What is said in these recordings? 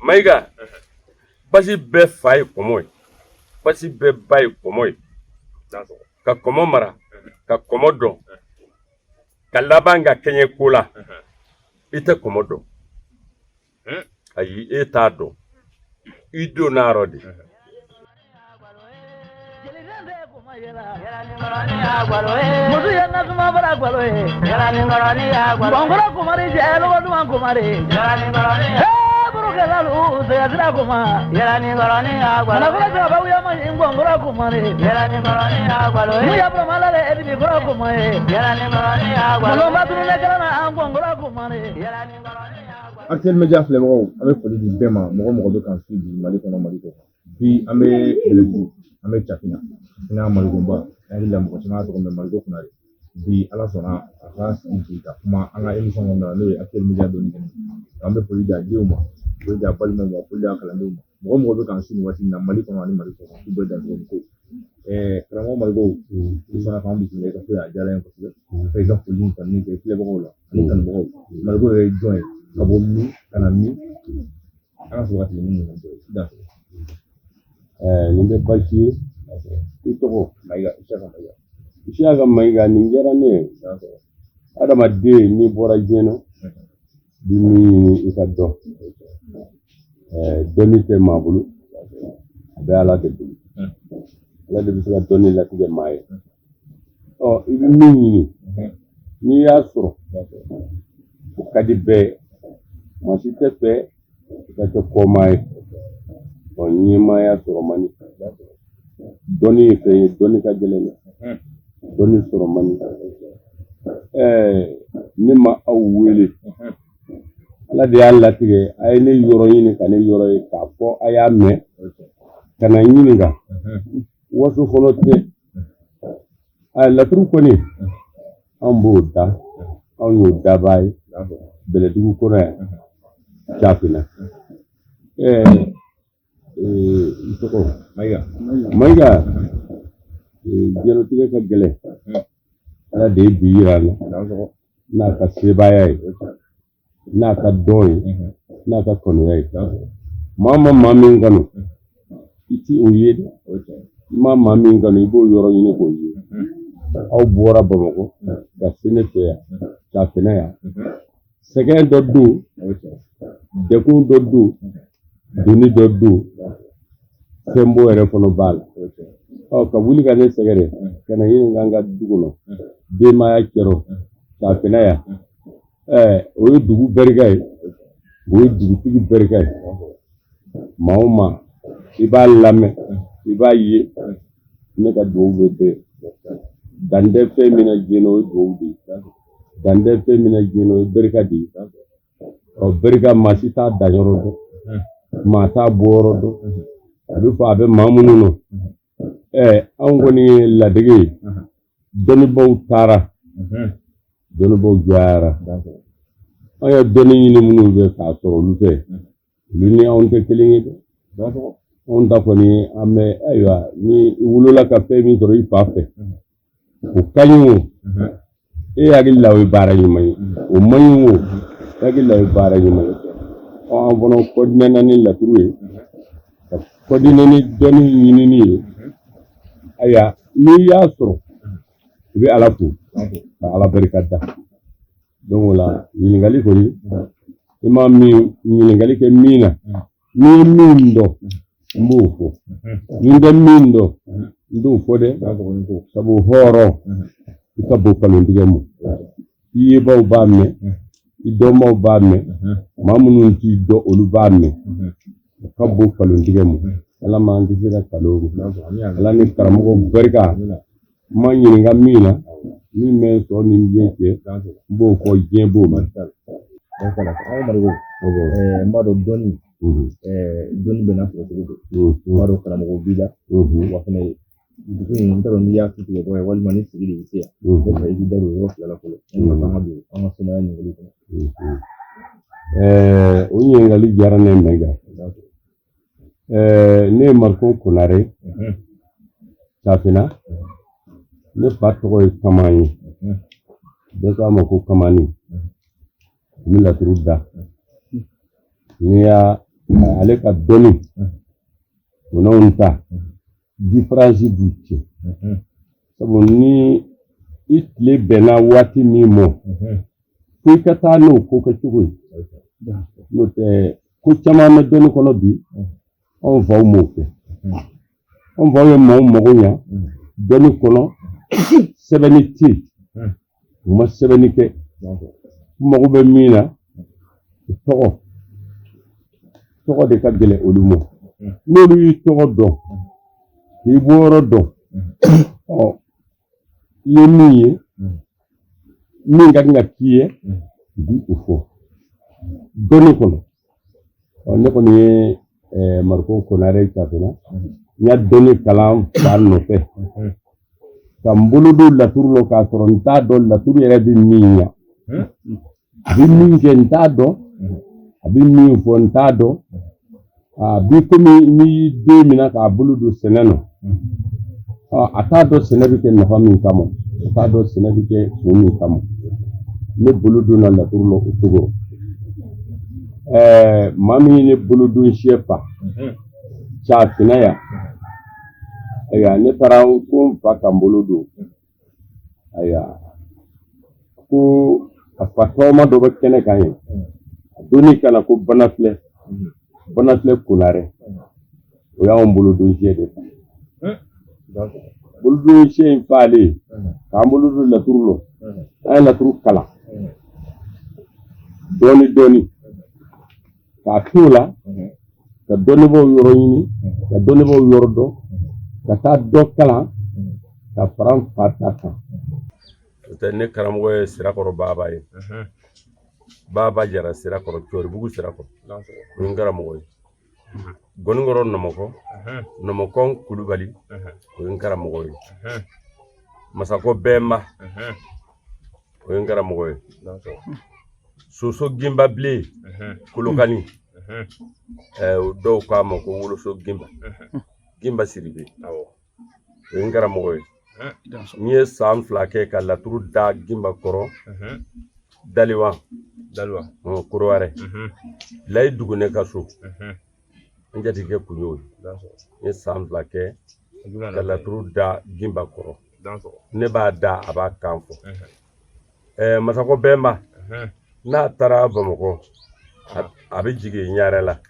Mayiga, basi bɛɛ fa ye kɔmɔ ye, basi bɛɛ ba ye kɔmɔ ye. Ka kɔmɔ mara, ka kɔmɔ dɔn, ka laban ka kɛɲɛ ko la, i tɛ kɔmɔ dɔn. Ayi, e t'a dɔn, i donna a rɔ de. Muso ye nasuma bara galo ye, bɔnkɔrɔ kumari jɛ lɔgɔ duman kumari, burukɛlalu sɛgɛsira kuma, manakɔrɔ sababu ya ma ɲi bɔnkɔrɔ kumari, mu ya burama la ebi kɔrɔ kuma ye, maloma tununɛ kɛra na an bɔnkɔrɔ kumari. Actuel Media filɛbagaw, an bɛ foli di bɛɛ ma, mɔgɔ mɔgɔ bɛ k'an suivre bi Mali kɔnɔ, Mali kɔ kan. Bi an bɛ Bɛlɛdugu, an bɛ Cafina, Cafina Malikonba. An hakili la mɔgɔ caman y'a tɔgɔ mɛn, Maliko Konare. Bi Ala sɔnna a ka sigi bi ka kuma an ka émission kɔnɔna la, n'o ye Actuel Media dɔnni kɛnɛ. An bɛ foli di a denw ma, foli di a balimaw ma, foli di a kalandenw ma. Mɔgɔ mɔgɔ bɛ k'an suivre nin waati in na Mali kɔnɔ ani Mali kɔ kan, k'u bɛɛ dancogo ni ko. Karamɔgɔ Maliko, i sɔnna k'an bisimila i ka so yan, a diyara n ye kosɛbɛ. Ka i ka foli ni tanuni kɛ filɛbagaw la ani kanubagaw. Maliko yɛrɛ ye jɔn ye, ka bɔ min ka na min, an ka sɔrɔ ka tɛmɛ ni ɲininkali dɔ ye. I danse. Nin tɛ baasi ye. I tɔgɔ? Mayiga, Isiyaka Mayiga. Isiyaka Mayiga, nin diyara ne ye. Adamaden, n'i bɔra diɲɛ na, i bɛ min ɲini i ka dɔn. Dɔnni tɛ maa bolo, a bɛ Ala de bolo. Ala de bɛ se ka dɔnni latigɛ maa ye. Ɔ, i bɛ min ɲini, n'i y'a sɔrɔ, o ka di bɛɛ ye. Maa si tɛ fɛ i ka kɛ kɔmaa ye. Ɔ, ɲɛmaaya sɔrɔ man di. Dɔnni ye fɛn ye, dɔnni ka gɛlɛn dɛ. Dɔnni sɔrɔ man di. Ne ma aw wele, Ala de y'a latigɛ a ye ne yɔrɔ ɲini ka ne yɔrɔ ye, k'a fɔ a y'a mɛn ka na n ɲininka. Waso kɔnɔ tɛ a laturu kɔni, anw b'o da, anw y'o dabaa ye Bɛlɛdugu kɔnɔ yan, Cafina. I tɔgɔ? Mayiga. Mayiga, diɲɛlatigɛ ka gɛlɛn. Ala de ye bi yira an na n'a ka sebaaya ye, n'a ka dɔn ye, n'a ka kanuya ye. Maa ma maa min kanu, i ti o ye dɛ. I ma maa min kanu, i b'o yɔrɔ ɲini k'o ye. Aw bɔra Bamakɔ ka se ne fɛ yan, Cafina yan. Sɛgɛn dɔ don, degun dɔ don, doni dɔ don, fɛnbɔ yɛrɛ fana b'a la. Ɔ, ka wuli ka ne sɛgɛrɛ ka na ɲininka an ka du kɔnɔ, denbaya cɛrɔ Cafina yan. O ye dugu barika ye, o ye dugutigi barika ye. Maa o maa, i b'a lamɛn, i b'a ye, ne ka dugawu bɛ bɛɛ. Dan tɛ fɛn min na diɲɛ na, o ye dugawu de ye. Dan tɛ fɛn min na diɲɛ na, o ye barika de ye. Ɔ, barika, maa si t'a dan yɔrɔ dɔn, maa t'a bɔ yɔrɔ dɔn. A bɛ fɔ a bɛ maa minnu na. Anw kɔni ye ladege ye. Dɔnnibaw taara, dɔnnibaw jɔyara. An ye dɔnni ɲini minnu fɛ k'a sɔrɔ olu fɛ, olu ni anw tɛ kelen ye dɛ. Anw ta kɔni, an bɛ, ayiwa, ni i wolola ka fɛn min sɔrɔ i fa fɛ, o ka ɲi o, e hakili la o ye baara ɲuman ye, o man ɲi o, e hakili la o ye baara ɲuman ye. Ɔ, an fana kɔdinɛna ni laturu ye, ka kɔdinɛ ni dɔnni ɲinini ye. Ayiwa, n'i y'a sɔrɔ, i bɛ Ala fo ka Ala barika da. Donc o la, ɲininkali kɔni, i ma min ɲininkali kɛ min na, n'i ye min dɔn, n b'o fɔ. Ni n tɛ min dɔn, n t'o fɔ dɛ. Sabu hɔrɔn i ka bon nkalontigɛ ma. I yebaw b'a mɛn, i dɔnbaw b'a mɛn, maa minnu t'i dɔn, olu b'a mɛn. O ka bon nkalontigɛ ma. Ala m'an kisi ka nkalon ma. Ala ni karamɔgɔ barika, n ma ɲininka min na, min bɛ n sɔn ni diɲɛ cɛ, n b'o fɔ, diɲɛ b'o mɛn. Karamɔgɔ Mariko, n b'a dɔn dɔnni, dɔnni bɛ n'a sɔrɔ cogo don. N b'a dɔn karamɔgɔ b'i la, wa fɛnɛ dugu in, n t'a dɔn n'i y'a tigɛ bɔ ye walima ni sigi de bɛ se yan. Ne fɛ i b'i da don o yɔrɔ fila la fɔlɔ, yanni ka taa an ka don an ka somaya ɲininkali kɔnɔ. O ɲininkali diyara ne ye, Mayiga. Ne ye Mariko Konare, Cafina. Ne fa tɔgɔ ye Kaman ye, bɛɛ k'a ma ko Kamani. N bɛ laturu da. N'i y'a Ale ka dɔnni o n'anw ta différence b'u cɛ, sabu ni i tile bɛnna waati min ma, fo i ka taa n'o ko kɛcogo ye. N'o tɛ, ko caman bɛ dɔnni kɔnɔ bi, anw faw m'o kɛ. Anw faw ye maaw mago ɲa dɔnni kɔnɔ, sɛbɛnni tɛ yen, u ma sɛbɛnni kɛ. U mago bɛ min na, o tɔgɔ tɔgɔ de ka gɛlɛn olu ma. N'olu y'i tɔgɔ dɔn, k'i bɔyɔrɔ dɔn, ɔ i ye min ye, min ka kan ka k'i ye, u b'o fɔ dɔnni kɔnɔ. Ɔ ne kɔni ye Mariko Konare Cafina, n y'a dɔnni kalan fa nɔfɛ, ka n bolo don laturu la k'a sɔrɔ n t'a dɔn laturu yɛrɛ bɛ min ɲa, a bɛ min kɛ n t'a dɔn, a bɛ min fɔ n t'a dɔn. A bi komi n'i y'i den minɛ k'a bolo don sɛnɛ nɔ, a t'a dɔn sɛnɛ bɛ kɛ nafa min kama, a t'a dɔn sɛnɛ bɛ kɛ kun min kama. Ne bolo donna laturu la o cogo. Maa min ye ne bolo don siyɛ fa Cafina yan, ayiwa, ne taara ko n fa ka n bolo don. Ayiwa, ko a fa tɔgɔma dɔ bɛ kɛnɛ kan yen, a donni ka na ko Banafilɛ, Banafilɛ Konarɛ, o y'anw bolo don siyɛ de fa. Bolodon siyɛ in falen k'an bolo don laturu la, an ye laturu kalan dɔɔni dɔɔni k'a t'o la, ka dɔnnibaaw yɔrɔ ɲini, ka dɔnnibaaw yɔrɔ dɔn, ka taa dɔ kalan ka fara n fa ta kan. O tɛ, ne karamɔgɔ ye Sirakɔrɔ Baba ye, Baba Jara Sirakɔrɔ, Cɔribugu Sirakɔrɔ, o ye n karamɔgɔ ye. Gɔnikɔrɔ Nɔmɔkɔ, Nɔmɔkɔ Kulubali, o ye n karamɔgɔ ye. Masakɔ Bɛnba, o ye n karamɔgɔ ye. Soso Ginba Bilen Kolokani, dɔw k'a ma ko Woloso Ginba, Ginba Siribe, o ye n karamɔgɔ ye. N ye san 2 kɛ ka laturu da Ginba kɔrɔ Daliwa, Korowarɛ, Layi Dugune ka so. N jatigikɛ kun y'o ye. N ye san 2 kɛ ka laturu da Ginba kɔrɔ. Ne b'a da, a b'a kan fɔ. Masakɔ Bɛnba, n'a taara Bamakɔ, a bɛ jigin Ɲarɛ la.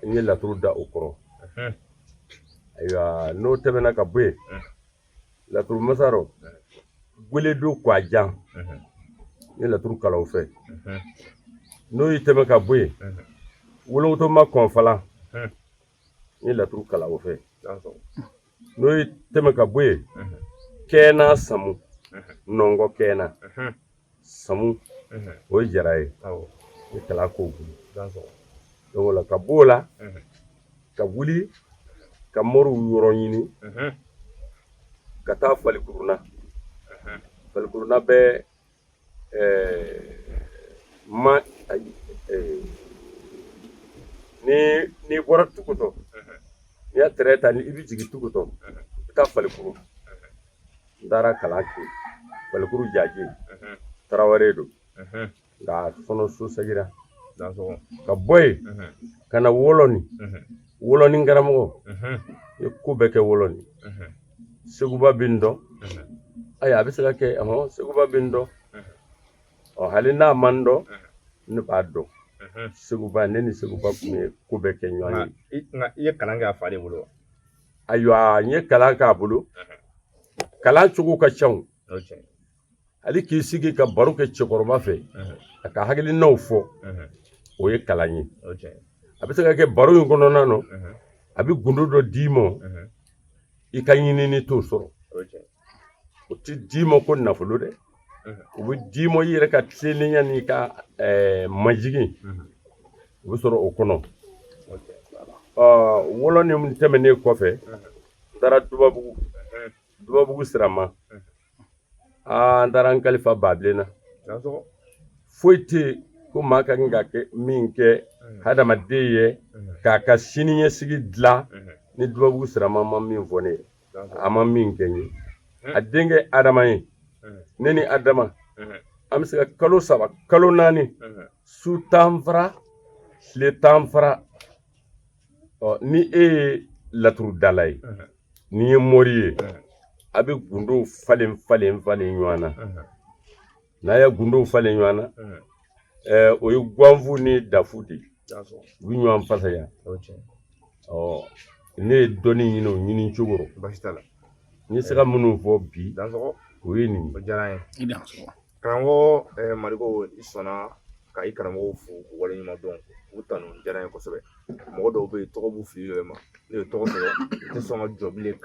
N ye laturu da o kɔrɔ. Ayiwa, n'o tɛmɛna ka bɔ yen, laturu masa rɔ Gweledo Kwajan, n ye laturu kalan o fɛ. N'o y'i tɛmɛ ka bɔ yen, Wolongotoma Kɔnfala, n ye laturu kalan o fɛ. N'o y'i tɛmɛ ka bɔ yen, Kɛna Samu, Nɔngɔ Kɛna Samu, o ye Jara ye, n ye kalan k'o bolo. Donc o la, ka b'o la, ka wuli ka moriw yɔrɔ ɲini, ka taa Falikuruna. Falikuruna bɛ ma ni n'i bɔra Tukutɔ, n'i y'a tɛrɛ ta, ni i bɛ jigin Tukutɔ, i bɛ taa Falikuru. N taara kalan kɛ Falikuru Jaje, Tarawele don, nka fɔlɔ so segira ka bɔ yen ka na Wɔlɔni. Wɔlɔni karamɔgɔ ye ko bɛɛ kɛ Wɔlɔni. Seguba bɛ n dɔn. Ayiwa, a bɛ se ka kɛ hɔn, Seguba bɛ n dɔn. Ɔ hali n'a ma n dɔn, ne b'a dɔn. Seguba, ne ni Seguba tun ye ko bɛɛ kɛ ɲɔgɔn ye. Nka i ye kalan kɛ a fa de bolo wa? Ayiwa, n ye kalan k'a bolo. Kalan cogo ka ca o. Hali k'i sigi ka baro kɛ cɛkɔrɔba fɛ, a ka hakilinaw fɔ, o ye kalan ye. A bɛ se ka kɛ baro in kɔnɔna na, a bɛ gundo dɔ d'i ma, i ka ɲinini t'o sɔrɔ. O tɛ d'i ma ko nafolo dɛ, o bɛ d'i ma i yɛrɛ ka tilennenya n'i ka majigin, o bɛ sɔrɔ o kɔnɔ. Wɔlɔni tɛmɛnen kɔfɛ, n taara Dubabugu, Dubabugu Sirama. Aa, n taara n kalifa Babilen na. Foyi tɛ yen ko maa ka kan ka kɛ min kɛ hadamaden ye k'a ka siniɲɛsigi dilan ni Dubabugu Sirama ma min fɔ ne ye, a ma min kɛ n ye. A denkɛ Adama ye, ne ni Adama an bɛ se ka kalo 3, kalo 4, su tan fara. Tile 10 fara. Ɔ, ni e ye laturudala ye, n'i ye mori ye, a bɛ gundow falen falen falen ɲɔgɔn na. N'a ye gundow falen ɲɔgɔn na, o ye gwanfu ni dafu de ye, u bɛ ɲɔgɔn fasaya. Ɔ, ne ye dɔnni ɲini o ɲini cogo rɔ. Baasi t'a la. N ye se ka minnu fɔ bi, Dansɔgɔ. o ye nin ye. O diyara n ye. Karamɔgɔ Mariko, i sɔnna ka i karamɔgɔw fo k'u waleɲuman dɔn, k'u tanu, diyara n ye kosɛbɛ. Mɔgɔ dɔw bɛ yen, tɔgɔ b'u fili yɛlɛma, n'u ye tɔgɔ sɔrɔ, u tɛ sɔn ka jɔ bilen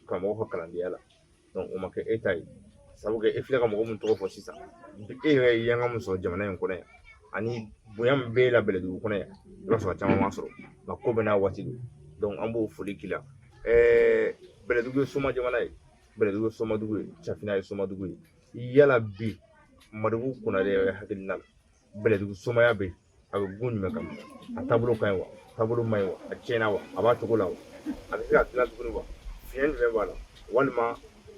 karamɔgɔ ka kalandenya la. Donc o ma kɛ e ta ye, sabu kɛ e filɛ ka mɔgɔ min tɔgɔ fɔ sisan, e yɛrɛ ye yanga min sɔrɔ jamana in kɔnɔ yan, ani bonya min b'e la Bɛlɛdugu kɔnɔ yan, i b'a sɔrɔ caman ma sɔrɔ, nka ko bɛɛ n'a waati don. Donc an b'o foli k'i la. Bɛlɛdugu ye soma jamana ye, Bɛlɛdugu ye somadugu ye, Cafina ye somadugu ye. Yala bi, Mariko Konare yɛrɛ hakilina la, Bɛlɛdugu somaya bɛ yen, a bɛ gun jumɛn kan? A taabolo ka ɲi wa, taabolo man ɲi wa, a tiɲɛna wa, a b'a cogo la wa, a bɛ se ka dilan tuguni wa, fiɲɛ jumɛn b'a la, walima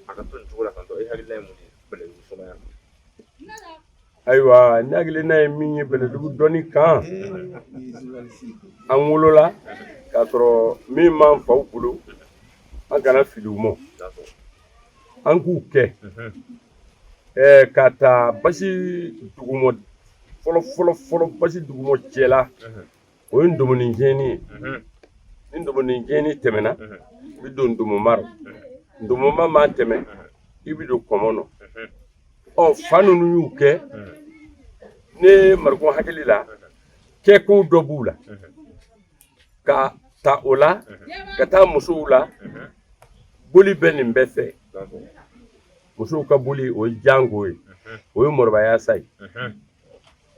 a ka to nin cogo la tantɔ? E hakilina ye mun ye Bɛlɛdugu somaya la? Ayiwa, ne hakilina ye min ye Bɛlɛdugu dɔnni kan, an wolola k'a sɔrɔ min b'an faw bolo, an kana fili u ma, an k'u kɛ. Ka ta basi dugumɔ fɔlɔ fɔlɔ fɔlɔ, basi dugumɔ cɛla, o ye ndomoni jɛni ye. Ni ndomoni jɛni tɛmɛna, i bɛ don ndomoma rɔ. Ndomoma ma tɛmɛ, i bɛ don kɔmɔ nɔ. Ɔ, fa ninnu y'u kɛ. Ne Mariko hakili la, kɛko dɔ b'u la ka ta o la ka taa musow la. Boli bɛ nin bɛɛ fɛ. Musow ka boli, o ye jango ye, o ye mɔrɔbaya sa ye.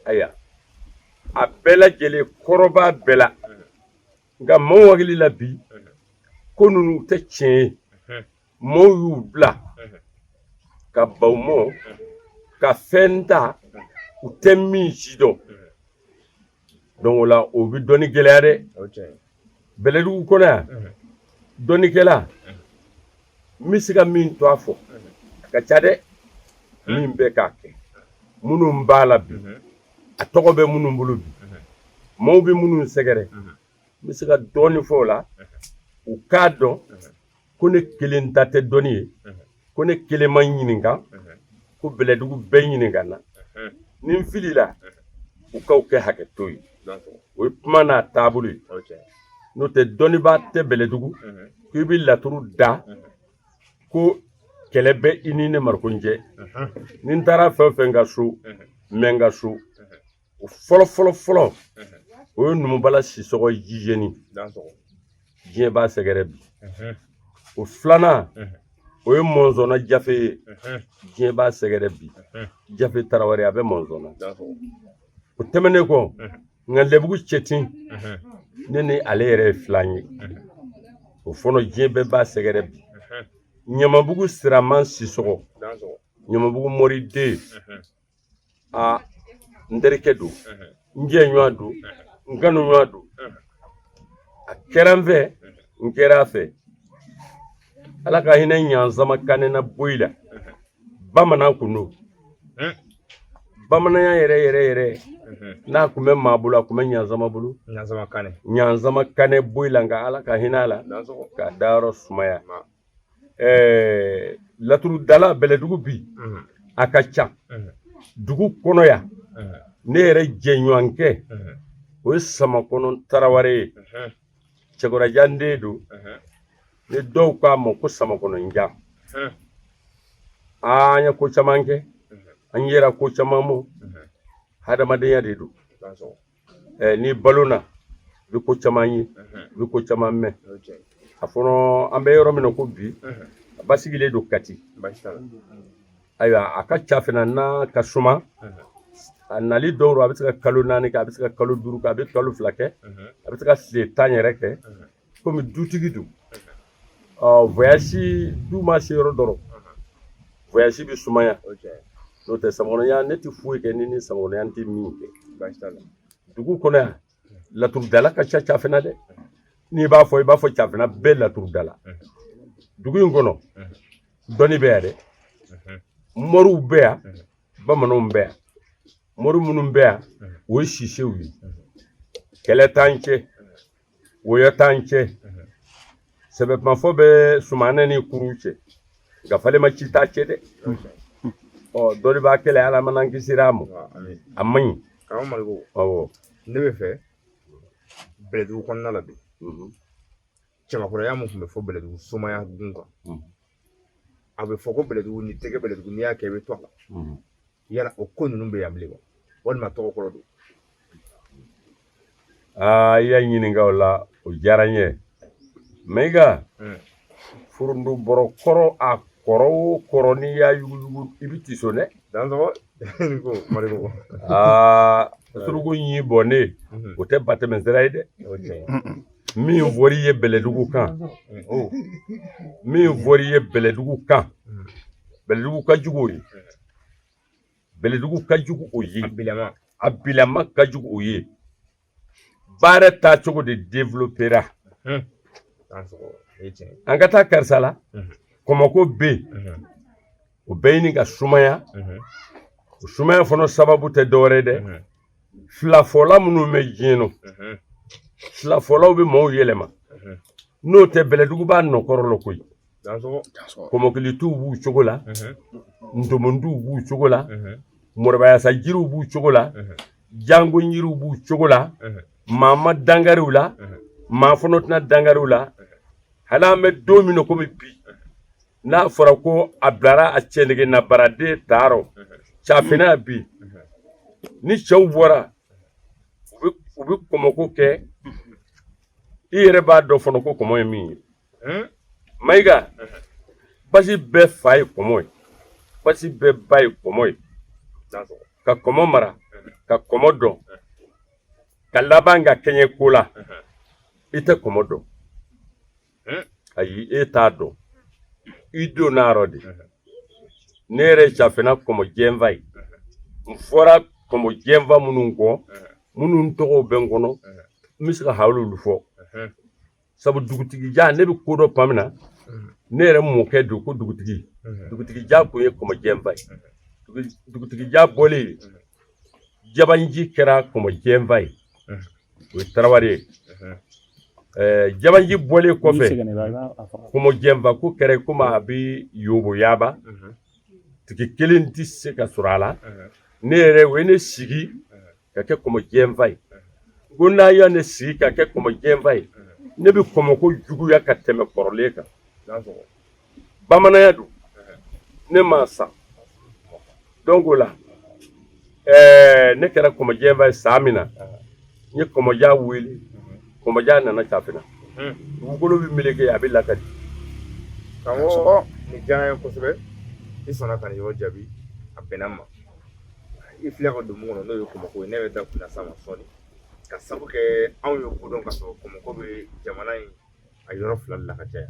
Ayiwa, a bɛɛ lajɛlen kɔrɔba bɛɛ la, nka maaw hakili la bi, ko ninnu tɛ tiɲɛ ye. Maaw y'u bila ka baw mɔ ka fɛn ta u tɛ min si dɔn. Donc o la, o bɛ dɔnni gɛlɛya dɛ. Bɛlɛdugu kɔnɔ yan, dɔnnikɛla n bɛ se ka min to a fɔ, a ka ca dɛ. Min bɛ k'a kɛ, minnu b'a la bi, a tɔgɔ bɛ minnu bolo bi, maaw bɛ minnu sɛgɛrɛ, n bɛ se ka dɔɔnin fɔ o la, u k'a dɔn ko ne kelen ta tɛ dɔnni ye, ko ne kelen ma ɲininka, ko Bɛlɛdugu bɛɛ ɲininka na. Ni n filila, u k'aw kɛ hakɛto ye. O ye kuma n'a taabolo ye. N'o tɛ, dɔnnibaa tɛ Bɛlɛdugu k'i bɛ laturu da ko kɛlɛ bɛ i ni ne Mariko cɛ. Ni n taara fɛn o fɛn ka so, n bɛ n ka so. O fɔlɔ fɔlɔ fɔlɔ, o ye Numubala Sisɔgɔ Jijeni, diɲɛ b'a sɛgɛrɛ bi. O filanan, o ye Mɔnzɔnna Jafe ye, diɲɛ b'a sɛgɛrɛ bi. Jafe Tarawele, a bɛ Mɔnzɔnna. O tɛmɛnen kɔ, nka Lɛbugu Cɛtin, ne ni ale yɛrɛ ye filan ye, o fɔlɔ, diɲɛ bɛɛ b'a sɛgɛrɛ bi. Ɲamabugu Siraman Sisɔgɔ, Ɲamabugu Mɔriden, a n terikɛ don, n jɛɲɔgɔn don, n kanuɲɔgɔn don. A kɛra n fɛ, n kɛra a fɛ. Ala ka hinɛ Ɲansama Kanɛ na boyi la. Bamanan kun don, bamananya yɛrɛ yɛrɛ yɛrɛ. N'a kun bɛ maa bolo, a kun bɛ Ɲansama bolo. Ɲansama Kanɛ. Ɲansama Kanɛ boyi la, nka Ala ka hinɛ a la k'a dayɔrɔ sumaya. Laturudala Bɛlɛdugu bi, a ka ca dugu kɔnɔ yan. Ne yɛrɛ jɛɲɔgɔnkɛ, o ye Samakɔnɔ Tarawele ye, Cɛkɔrɔjan den don, ni dɔw k'a ma ko Samakɔnɔjan. An ye ko caman kɛ, an yɛrɛ ko caman mɔ, hadamadenya de don. N'i balona, i bɛ ko caman ye, i bɛ ko caman mɛn. A fɔlɔ, an bɛ yɔrɔ min na ko bi, a basigilen don Kati. Ayiwa, a ka ca fana n'a ka suma, a nali dɔw rɔ, a bɛ se ka kalo 4 kɛ, a bɛ se ka kalo 5 kɛ, a bɛ kalo 2 kɛ, a bɛ se ka tile 10 yɛrɛ kɛ, komi dutigi don. Ɔ, voyage du ma se yɔrɔ dɔ rɔ, voyage bɛ sumaya. N'o tɛ, Samakɔnɔya, ne tɛ foyi kɛ ni Samakɔnɔya tɛ min kɛ. Dugu kɔnɔ yan, laturudala ka ca Cafena dɛ. N'i b'a fɔ, i b'a fɔ Cafena bɛɛ laturudala. Dugu in kɔnɔ, dɔnni bɛ yan dɛ. Moriw bɛ yan, bamananw bɛ yan. Mori minnu bɛ yan, o ye sisew ye. Kɛlɛ t'an cɛ, woyɔ t'an cɛ, sɛbɛkumafɔ bɛ sumanɛ ni kuru cɛ, nka falema ci t'a cɛ dɛ. Ɔ, dɔ de b'a kɛlɛ, Ala mana kisira a ma, a man ɲi. Karamɔgɔ Maliko, awɔ, ne bɛ fɛ Bɛlɛdugu kɔnɔna la bi, cɛbakɔrɔya mun tun bɛ fɔ Bɛlɛdugu somaya gun kan, a bɛ fɔ ko Bɛlɛdugu ni tɛgɛ Bɛlɛdugu, n'i y'a kɛ i bɛ to a la. Yala o ko ninnu bɛ yan bilen wa, walima tɔgɔ kɔrɔ don? Aa, i y'a ɲininka o la, o diyara n ye. Mayiga, foronto bɔrɔ kɔrɔ, a kɔrɔ o kɔrɔ, n'i y'a yuguyugu i bɛ tiso dɛ. Dansɔgɔ ko Maliko. Aa, suruku ɲi bɔnnen, o tɛ batɛmɛ sira ye dɛ. Min fɔr'i ye Bɛlɛdugu kan, min fɔr'i ye Bɛlɛdugu kan, Bɛlɛdugu ka jugu o ye, Bɛlɛdugu ka jugu o ye, a bilama ka jugu o ye. Baara taacogo de développera. An ka taa karisa la, kɔmɔko bɛ yen, o bɛɛ ɲini ka sumaya. O sumaya fana sababu tɛ dɔwɛrɛ ye dɛ, filafɔla minnu bɛ diɲɛ nɔ, filafɔlaw bɛ maaw yɛlɛma. N'o tɛ, Bɛlɛdugu b'a nɔ kɔrɔ la koyi. Kɔmɔkilitiw b'u cogo la, ntomontiw b'u cogo la, mɔrɔbayasa jiriw b'u cogo la, jango yiriw b'u cogo la, maa ma dankariw la, maa fana tɛna dankariw la. Hali an bɛ don min na komi bi, n'a fɔra ko a bilara a cɛnɛgɛ na baraden taarɔ cafina bi, ni cɛw bɔra u bɛ kɔmɔko kɛ, i yɛrɛ b'a dɔn fana ko kɔmɔ ye min ye. Mayiga, basi bɛɛ fa ye kɔmɔ ye, basi bɛɛ ba ye kɔmɔ ye. Ka kɔmɔ mara, ka kɔmɔ dɔn, ka laban ka kɛɲɛ ko la, i tɛ kɔmɔ dɔn. Ayi, e t'a dɔn, i donna a rɔ de. Ne yɛrɛ ye cafena kɔmɔ jɛnfa ye. N fɔra kɔmɔ jɛnfa minnu kɔ, minnu tɔgɔw bɛ n kɔnɔ, n bɛ se ka hali olu fɔ. Sabu dugutigija, ne bɛ ko dɔ tuma min na, ne yɛrɛ mɔkɛ don ko dugutigi. Dugutigija kun ye kɔmɔ jɛnfa ye. Dugutigija bɔlen, jabanji kɛra kɔmɔ jɛnfa ye, o ye tarawele ye. Jabanji bɔlen kɔfɛ, kɔmɔ jɛnfa ko kɛra komi a bɛ yobo yaaba, tigi kelen tɛ se ka sɔrɔ a la. Ne yɛrɛ, o ye ne sigi ka kɛ kɔmɔ jɛnfa ye. Ko n'a y'a ne sigi ka kɛ kɔmɔ jɛnfa ye, ne bɛ kɔmɔko juguya ka tɛmɛ kɔrɔlen kan. Bamananya don, ne m'a san. Donc o la, ne kɛra kɔmɔ jɛnfa ye san min na, n ye kɔmɔja wele, kɔmɔja nana cafina. Dugukolo bɛ meleke, a bɛ lakari. Karamɔgɔ, nin diyara n ye kosɛbɛ. I sɔnna ka nin yɔrɔ jaabi, a bɛnna n ma. I filɛ ka don mun kɔnɔ, n'o ye kɔmɔko ye, ne bɛ da kunna s'a ma sɔɔni, ka sabu kɛ anw ye kodɔn ka sɔrɔ kɔmɔko bɛ jamana in a yɔrɔ fila de la ka caya,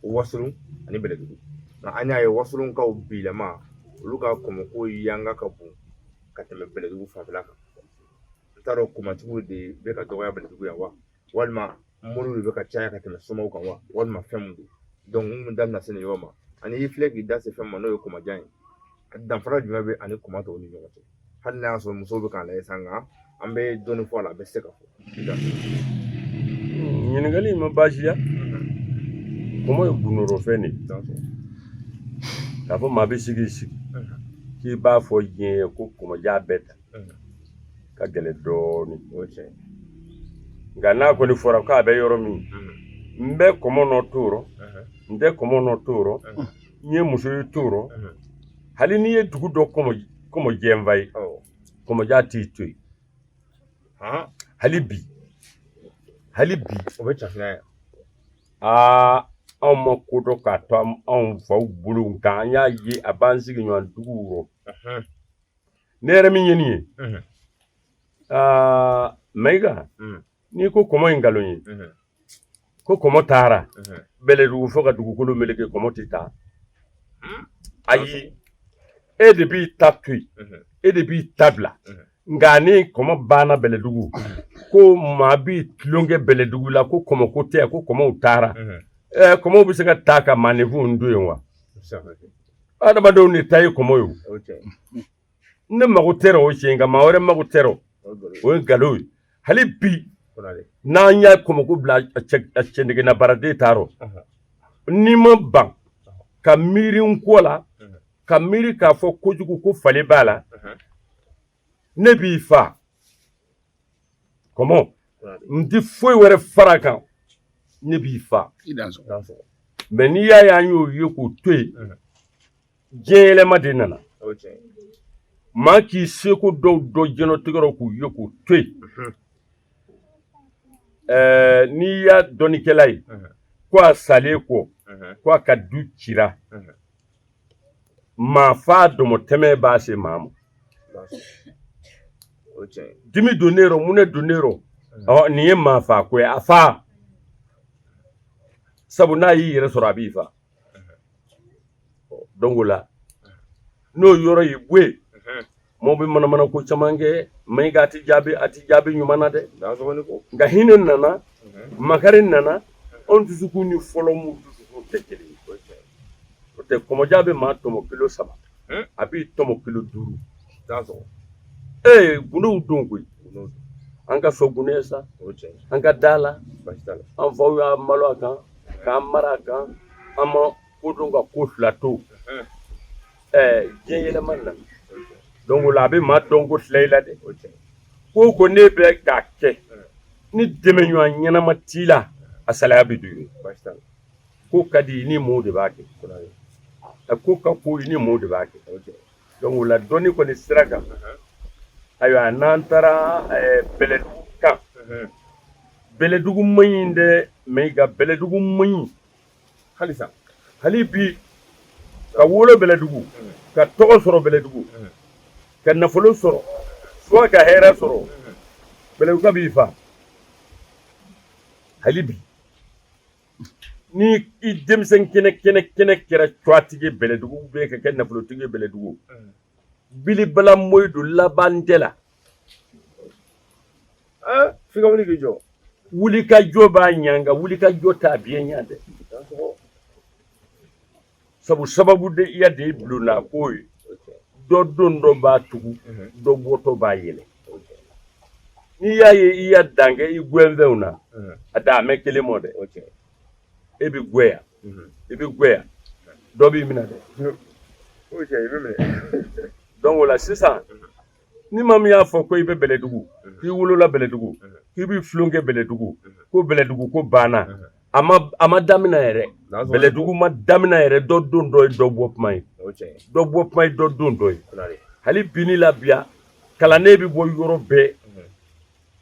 Wasolon ani Bɛlɛdugu. Nka an y'a ye Wasolonkaw bilama, olu ka kɔmɔko yanga ka bon ka tɛmɛ Bɛlɛdugu fanfɛla kan. N t'a dɔn, kɔmɔtigiw de bɛ ka dɔgɔya Bɛlɛdugu yan wa, walima moriw de bɛ ka caya ka tɛmɛ somaw kan wa, walima fɛn mun don? Donc n kun da bɛna se nin yɔrɔ ma. Ani i filɛ k'i da se fɛn ma, n'o ye kɔmɔjan ye, danfara jumɛn bɛ ani kɔmɔ tɔw ni ɲɔgɔn cɛ? Hali n'a y'a sɔrɔ musow bɛ k'a lajɛ sisan, nka an bɛ dɔɔnin fɔ a la, a bɛ se ka fɔ. Ɲininkali in ma baasiya. Kɔmɔ ye gundorɔfɛn de ye. K'a fɔ maa bɛ sigi sigi k'i b'a fɔ diɲɛ ye ko kɔmɔja bɛɛ ta ka gɛlɛn dɔɔnin, nka n'a kɔni fɔra k'a bɛ yɔrɔ min, n bɛ kɔmɔ nɔ t'o rɔ, n tɛ kɔmɔ nɔ t'o rɔ, n ye muso ye t'o rɔ. Hali n'i ye dugu dɔ kɔmɔ jɛnfa ye, kɔmɔja t'i to yen. Hali bi, hali bi. O bɛ cafina ye. Aa, anw ma ko dɔn k'a to anw faw bolo, nka an y'a ye a b'an sigiɲɔgɔn duguw rɔ. Ne yɛrɛ min ye nin ye, aa, Mayiga, n'i ko kɔmɔ ye nkalon ye, ko kɔmɔ taara Bɛlɛdugu fo ka dugukolo meleke, kɔmɔ tɛ taa. Ayi, e de b'i ta to yen, e de b'i ta bila. Nka ni kɔmɔ banna Bɛlɛdugu, ko maa b'i tulonkɛ Bɛlɛdugu la ko kɔmɔ ko tɛ, ko kɔmɔw taara, kɔmɔw bɛ se ka taa ka maaninfinw to yen wa? Adamadenw de ta ye kɔmɔ ye o. Ne mago tɛ o tiɲɛ, nka maa wɛrɛ mago tɛ o. O ye nkalon ye. Hali bi N'an y'a kɔmɔko bila a cɛndegena baraden t'a rɔ. N'i ma ban ka miiri n ko la, ka miiri k'a fɔ kojugu ko falen b'a la, ne b'i fa kɔmɔ, n ti foyi wɛrɛ fara a kan, ne b'i fa. Mais n'i y'a ye an y'o ye k'o to yen, diɲɛ yɛlɛma de nana. Maa k'i seko dɔw dɔn diɲɛlatigɛ rɔ k'u ye k'o to yen. N'i y'a dɔnnikɛla ye ko a salen kɔ ko a ka du cira, maa fa dɔmɔtɛmɛ b'a se maa ma. Dimi donnen rɔ, mun ne donnen rɔ, ɔ nin ye maa fa ko ye, a fa. Sabu n'a y'i yɛrɛ sɔrɔ, a b'i fa. Donc o la, n'o yɔrɔ y'i bɔ yen, maaw bɛ manamana ko caman kɛ. Mayiga, a tɛ jaabi, a tɛ jaabi ɲuman na dɛ. Nka hinɛ nana, makari nana, anw dusukun ni fɔlɔ mun dusukun tɛ kelen ye. O tɛ kɔmɔja bɛ maa tɔmɔ kilo 3, a b'i tɔmɔ kilo 5. Ee, gundow don koyi. An ka sɔn gundo ye sa, an ka da la. An faw y'a malo a kan k'an mara a kan, an ma ko dɔn ka ko fila to. Ɛɛ, diɲɛ yɛlɛma nana, donc o la a bɛ maa dɔn ko tila i la dɛ. Ko o ko ne bɛ k'a kɛ, ni dɛmɛɲɔgɔn ɲɛnama t'i la, a salaya bɛ don i ye. Ko ka di i ni maaw de b'a kɛ, a ko ka ko i ni maaw de b'a kɛ. Donc o la, dɔnni kɔni sira kan, ayiwa, n'an taara Bɛlɛdugu kan, Bɛlɛdugu man ɲi dɛ. Mayiga, Bɛlɛdugu man ɲi halisa. Hali bi, ka wolo Bɛlɛdugu, ka tɔgɔ sɔrɔ Bɛlɛdugu, ka nafolo sɔrɔ, soit ka hɛrɛ sɔrɔ, Bɛlɛdugu ka b'i fa. Hali bi, ni i denmisɛn kɛnɛ kɛnɛ kɛnɛ kɛra cuwatigi Bɛlɛdugu bɛ ka kɛ nafolotigi ye Bɛlɛdugu, bilibala moyi don, laban tɛ la. F'i ka wuli k'i jɔ. Wuli ka jɔ b'a ɲɛ, nka wuli ka jɔ t'a biɲɛ ɲɛ dɛ. Sabu sababu de ya de ye bulonna ko ye. Dɔ don dɔ b'a tugu, dɔ bɔtɔ b'a yɛlɛ. N'i y'a ye i y'a dan kɛ i gɛnfɛnw na, a da a mɛn kelen mɔ dɛ. E bɛ gwɛya, i bɛ gwɛya, dɔ b'i minɛ dɛ. Donc o la sisan, ni maa min y'a fɔ ko i bɛ Bɛlɛdugu, k'i wolola Bɛlɛdugu, k'i bɛ filon kɛ Bɛlɛdugu, ko Bɛlɛdugu ko banna, a ma daminɛ yɛrɛ. Bɛlɛdugu ma daminɛ yɛrɛ. Dɔ don dɔ ye dɔ bɔ kuma ye, dɔ bɔ kuma ye, dɔ don dɔ ye. Hali bi ni la biya, kalanden bɛ bɔ yɔrɔ bɛɛ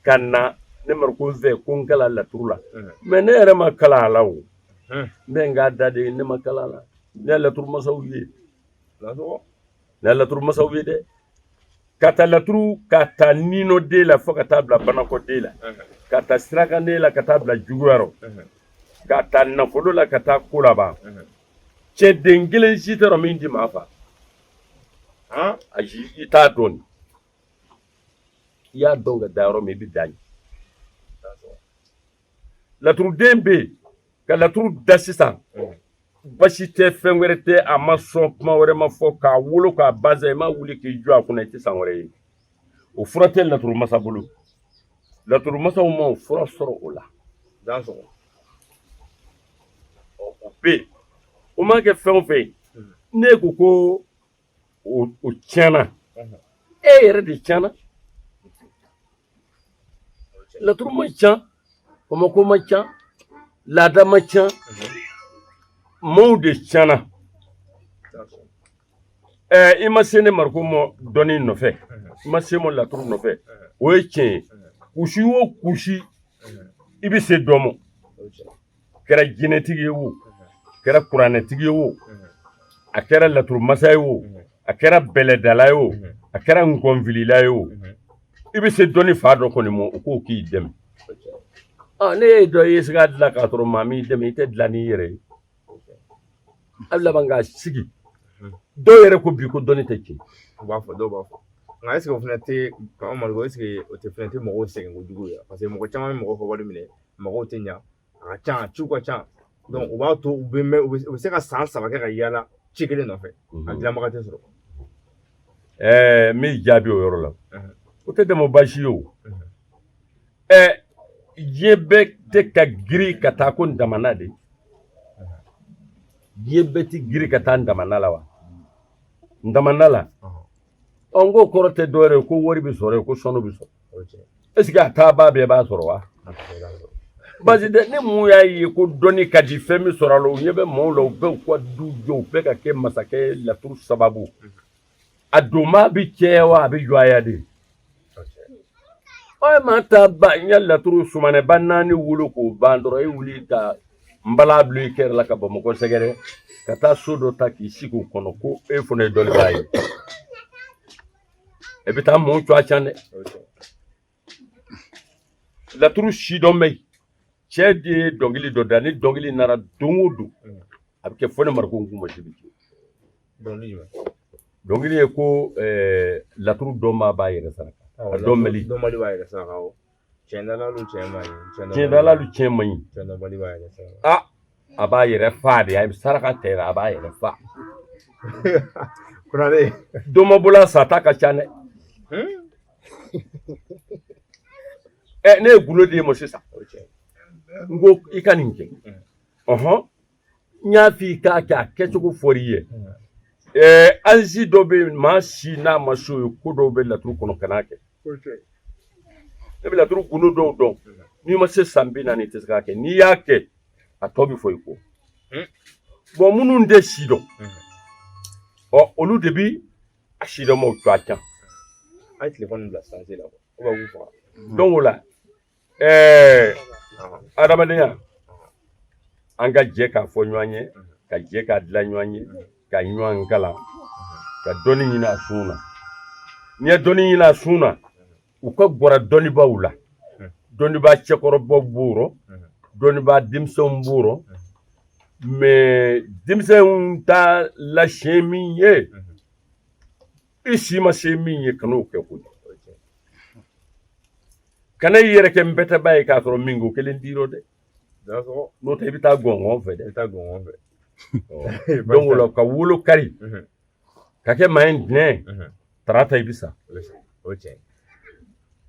ka na ne Mariko fɛ ko n kalan laturu la. Mais ne yɛrɛ ma kalan a la o. N bɛ n k'a da de, ne ma kalan a la. Ne ye laturu masaw ye, ne ye laturu masaw ye dɛ. Ka taa laturu, ka taa ninɔden la fo ka taa bila banakɔden la, ka taa sirakanden la ka taa bila juguya rɔ, ka taa nafolo la ka taa ko laban. Cɛden kelen si tɛ min di maa fa. Ayi, i t'a dɔn. I y'a dɔn ka da yɔrɔ min, i bɛ dan yen. Laturuden bɛ yen ka laturu da sisan, basi tɛ, fɛn wɛrɛ tɛ, a ma sɔn kuma wɛrɛ ma fɔ k'a wolo k'a bazɛ, i ma wuli k'i jɔ a kunna, i tɛ san wɛrɛ ye. O fura tɛ laturu masa bolo. Laturu masaw ma o fura sɔrɔ o la. O bɛ yen, o ma kɛ fɛn o fɛn ye, ne ko ko o tiɲɛna, e yɛrɛ de tiɲɛna. Laturu ma ca, kɔmɔko ma ca, laada ma ca, maaw de tiɲɛna. I ma se ne Mariko ma dɔnni nɔfɛ, i ma se ma laturu nɔfɛ, o ye tiɲɛ ye. Kusi o kusi, i bɛ se dɔ ma. Kɛra jinɛtigi ye o, kɛra kuranɛtigi ye o, a kɛra laturu masa ye o, a kɛra bɛlɛdala ye o, a kɛra nkɔnfilila ye o, i bɛ se dɔnni fa dɔ kɔni ma, o k'o k'i dɛmɛ. Ne ye dɔ ye se k'a dilan k'a sɔrɔ maa m'i dɛmɛ, i tɛ dilan n'i yɛrɛ ye. A bɛ laban k'a sigi. Dɔw yɛrɛ ko bi ko dɔnni tɛ tiɲɛ. U b'a fɔ, dɔw b'a fɔ. Nka est ce que o fana tɛ kama Mariko, est ce que o tɛ fana tɛ mɔgɔw sɛgɛn kojugu ye? Parce que mɔgɔ caman bɛ mɔgɔw ka wari minɛ, mɔgɔw tɛ ɲa, a ka ca, a ciw ka ca. Donc o b'a to u bɛ mɛn, u bɛ se ka san 3 kɛ ka yaala ci kelen nɔfɛ, a dilanbaga tɛ sɔrɔ. Ɛɛ, n b'i jaabi o yɔrɔ la. O tɛ dɛmɛ baasi ye o. Ɛɛ, Diɲɛ bɛɛ tɛ ka girin ka taa ko ndamana de. Diɲɛ bɛɛ tɛ girin ka taa ndamana la wa? Ndamana la. Ɔ, n k'o kɔrɔ tɛ dɔwɛrɛ ye ko wari bɛ sɔrɔ yen, ko sanu bɛ sɔrɔ. Est ce que a taabaa bɛɛ b'a sɔrɔ wa? Basi tɛ. Ni mun y'a ye ko dɔnni ka di, fɛn bɛ sɔrɔ a la, u ɲɛ bɛ maaw la, u bɛ u ka du jɔ, u bɛ ka kɛ masakɛ ye laturu sababu. A donbaa bɛ cɛya wa, a bɛ jɔya de? Ɔ, e maa ta ba n ye laturu sumanɛba naani wolo k'o ban dɔrɔn, e wuli ka nbala bila i kɛrɛ la ka Bamakɔ sɛgɛrɛ, ka taa so dɔ ta k'i sigi o kɔnɔ ko e fana ye dɔnnibaa ye, e bɛ taa mun cogoya can dɛ. Laturu sidɔn bɛ yen. Cɛ de ye dɔnkili dɔ da, ni dɔnkili nana don o don, a bɛ kɛ fo ne Mariko kunmasi bɛ ci. Dɔnkili ye ko laturu dɔnbaa b'a yɛrɛ saraka. A dɔnbali. Dɔnbali b'a yɛrɛ saraka o. Tiɲɛdalalu tiɲɛ man ɲi. Tiɲɛdalalu tiɲɛ man ɲi. Tiɲɛdɔnbali b'a yɛrɛ saraka. A a b'a yɛrɛ fa de, a bɛ saraka tɛ, a b'a yɛrɛ fa. Konare. Donmabola sata ka ca dɛ. Ɛ, ne ye gundo d'e ma sisan, n ko i ka nin kɛ, ɔhɔn, n y'a f'i k'a kɛ, a kɛcogo fɔr'i ye. Ɛɛ, ansi dɔ bɛ yen, maa si n'a ma s'o ye, ko dɔw bɛ laturu kɔnɔ, kan'a kɛ. Ne bɛ laturu gundo dɔw dɔn, n'i ma se san 40 i tɛ se k'a kɛ. N'i y'a kɛ, a tɔ bɛ fɔ i kɔ. Bɔn, minnu tɛ si dɔn, ɔ, olu de bi a sidɔnmaw cogoya can. A ye telefɔni bila sanse la, o b'a k'u faga. Donc o la, ɛɛ, adamadenya, an ka jɛ k'a fɔ ɲɔgɔn ye, ka jɛ k'a dilan ɲɔgɔn ye, ka ɲɔgɔn kalan, ka dɔnni ɲini a sun na. N'i ye dɔnni ɲini a sun na, u ka gwara dɔnnibaaw la. Dɔnnibaa cɛkɔrɔbaw b'o rɔ, dɔnnibaa denmisɛnw b'o rɔ. Mais denmisɛnw ta lasiɲɛ min ye, i si ma se min ye, kan'o kɛ koyi. Kana i yɛrɛ kɛ npɛtɛba ye k'a sɔrɔ min ko kelen dir'o dɛ, n'o tɛ i bɛ taa gɔngɔn fɛ dɛ. I bɛ taa gɔngɔn fɛ. Donc o la, ka wolo kari ka kɛ maa ye ntɛnɛn, tarata i bɛ sa. O ye tiɲɛ.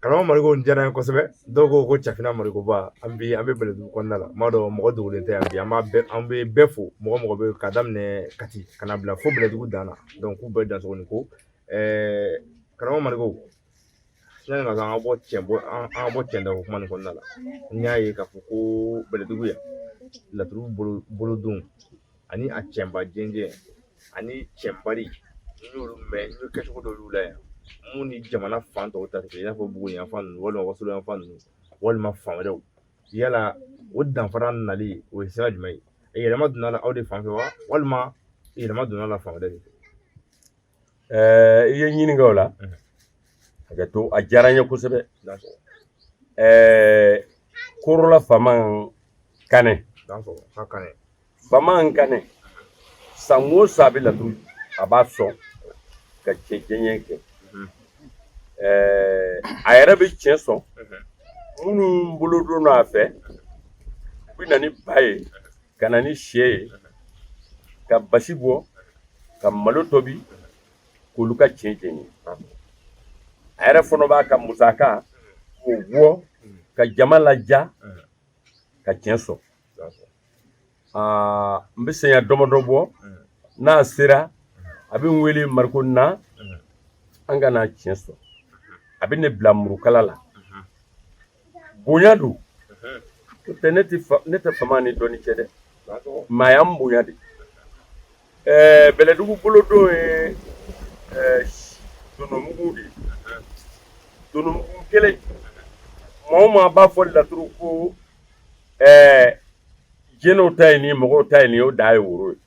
Karamɔgɔ Mariko, nin diyara n ye kosɛbɛ. Dɔw ko ko Cafina Marikoba. An bi an bɛ Bɛlɛdugu kɔnɔna la. N b'a dɔn mɔgɔ dogolen tɛ yan bi. An b'a bɛɛ, an bɛ bɛɛ fo, mɔgɔ mɔgɔ bɛ k'a daminɛ Kati ka na bila fo Bɛlɛdugu dan na. Donc k'u bɛɛ dansogo ni ko. Ɛɛ, karamɔgɔ Mariko, yanni ka an ka bɔ tiɲɛ bɔ an ka bɔ tiɲɛ dako kuma nin kɔnɔna la, n y'a ye k'a fɔ ko Bɛlɛdugu yan, laturu bolodon ani a cɛnba jɛnjɛn ani cɛnbari, n y'olu mɛn, n ye kɛcogo dɔ y'u la yan mun ni jamana fan tɔw ta tɛ kelen, i n'a fɔ Buguni yanfan ninnu walima Wasolon yanfan ninnu walima fan wɛrɛw. Yala o danfara nali, o ye sira jumɛn ye? Yɛlɛma donna la aw de fan fɛ wa, walima yɛlɛma donna la fan wɛrɛ de fɛ? Ɛɛ, i ye ɲininka o la, hakɛ to, a diyara n ye kosɛbɛ. Ɛɛ, Korola faama Kanɛ, faama Kanɛ, san o san a bɛ laturu, a b'a sɔn ka cɛ jɛɲɛ kɛ. Ɛɛ, a yɛrɛ bɛ cɛn sɔn. Minnu bolo don a fɛ, u bɛ na ni ba ye, ka na ni sɛ ye, ka basi bɔ, ka malo tobi k'olu ka cɛn jɛɲɛ. A yɛrɛ fana b'a ka musaka k'o bɔ ka jama laja ka cɛn sɔn. Aa, n bɛ senya dɔmɔdɔ bɔ, n'a sera a bɛ n wele: Mariko, na an ka na tiɲɛ sɔn. A bɛ ne bila murukala la, bonya don. N'o tɛ ne tɛ fama ni dɔnni cɛ dɛ, maa y'an bonya de. Ɛɛ, Bɛlɛdugu bolodon ye donomugu de ye. Donomugu kelen, maa o maa b'a fɔ laturu ko ɛɛ jɛnɛw ta ye nin, mɔgɔw ta ye nin, o da ye woro ye.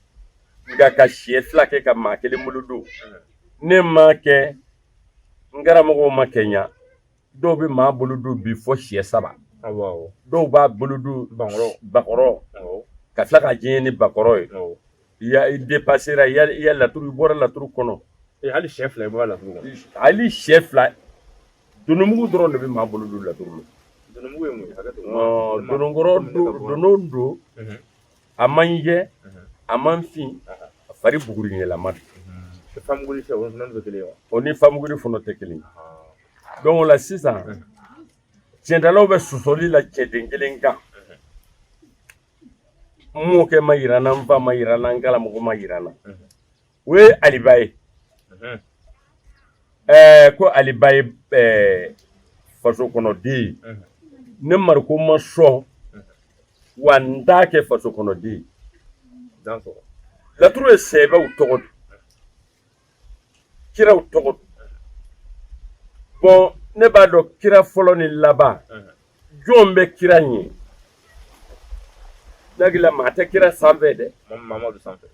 Nka ka siɲɛ fila kɛ ka maa kelen bolo don, ne ma kɛ, n karamɔgɔw ma kɛ ɲa. Dɔw bɛ maa bolo don bi fɔ siɲɛ saba, dɔw b'a bolo don bakɔrɔ ka tila ka diɲɛ ni bakɔrɔ ye. I ya i dépassera, i ya laturu, i bɔra laturu kɔnɔ. Hali siɲɛ fila i bɔra laturu kɔnɔ. Hali siɲɛ fila, donomugu dɔrɔn de bɛ maa bolo don laturu la. Donomugu ye mun ye? Hakɛ to. Dononkɔrɔ dono don, a man jɛ, a man fin, a fari buguri ɲɛlama don. Famuguri fɛ, o fana tɛ kelen ye wa? O ni famuguri fana tɛ kelen ye. Donc o la sisan, Tiɲɛdalaw bɛ sɔsɔli la cɛden kelen kan. N mɔkɛ ma yira n na, n fa ma yira n na, n karamɔgɔ ma yira n na. O ye Aliba ye. Ko Aliba ye faso kɔnɔden ye. Ne Mariko ma sɔn wa n t'a kɛ faso kɔnɔden ye. Laturu ye sɛbɛw tɔgɔ don, kiraw tɔgɔ don. Bɔn, ne b'a dɔn kira fɔlɔ ni laban, jɔn bɛ kira ɲɛ? Ne hakili la maa tɛ kira sanfɛ dɛ. Mamadu sanfɛ.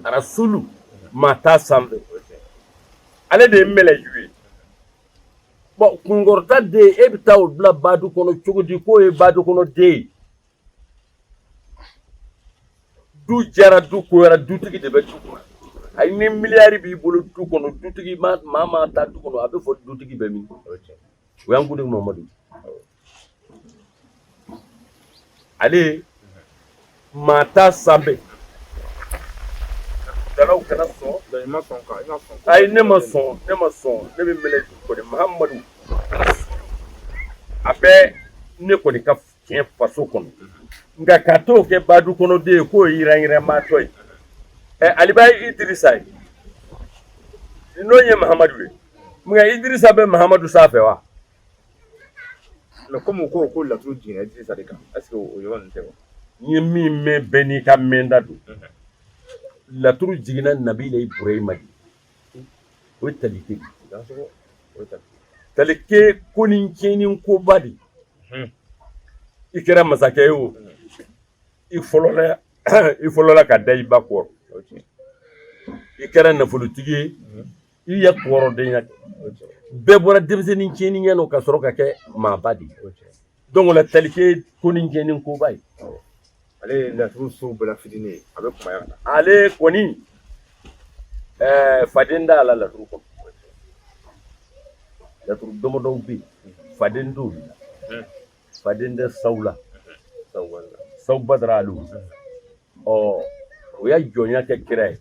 Arasulu, maa t'a sanfɛ. Ale de ye mɛlɛju ye. Bɔn, kunkɔrɔta den, e bɛ taa o bila badu kɔnɔ cogo di k'o ye badu kɔnɔ den ye? Du jara, du koyara, dutigi de bɛ du kɔnɔ. Ayi, ni miliyari b'i bolo du kɔnɔ, dutigi maa maa ta du kɔnɔ, a bɛ fɔ dutigi bɛ min? O y'an kuntigi Mamadu. Ale maa t'a sanfɛ. Dalaw kana sɔn. I ma sɔn ka i ma sɔn. Ayi, ne ma sɔn, ne ma sɔn. Ne bɛ mɛlɛju kɔni Mahamadu, a bɛ ne kɔni ka tiɲɛ faso kɔnɔ, nka ka t'o kɛ badu kɔnɔden ye k'o ye yiranyiranmaatɔ ye. Ɛ, Aliba ye Idirisa ye, n'o ye Mahamadu ye, nka Idirisa bɛ Mahamadu sanfɛ wa? Mais komi u ko ko laturu jiginna Idirisa de kan, est ce que o yɔrɔ nin tɛ wa? N ye min mɛn, bɛɛ n'i ka mɛnda don. Laturu jiginna Nabila Iburahima de, o ye talike. Talike ko ni tiɲɛni koba de. I kɛra masakɛ ye o, i fɔlɔla, i fɔlɔla ka da i ba kɔrɔ. I kɛra nafolotigi ye, i ye kɔrɔdenya kɛ. Bɛɛ bɔra denmisɛnnin tiɲɛni ɲɛ nɔ ka sɔrɔ ka kɛ maaba de ye. Donc o la, talike ko ni tiɲɛni koba ye. Ale ye laturu so bɛɛ la fitinin ye, a bɛ kunbaya ka taa. Ale kɔni, faden t'a la laturu kɔnɔ. Laturu dɔmɔdɔw bɛ yen, faden t'olu la. Faden tɛ saw la, saw Badara Alu. Ɔ, o ya jɔnya kɛ kira ye,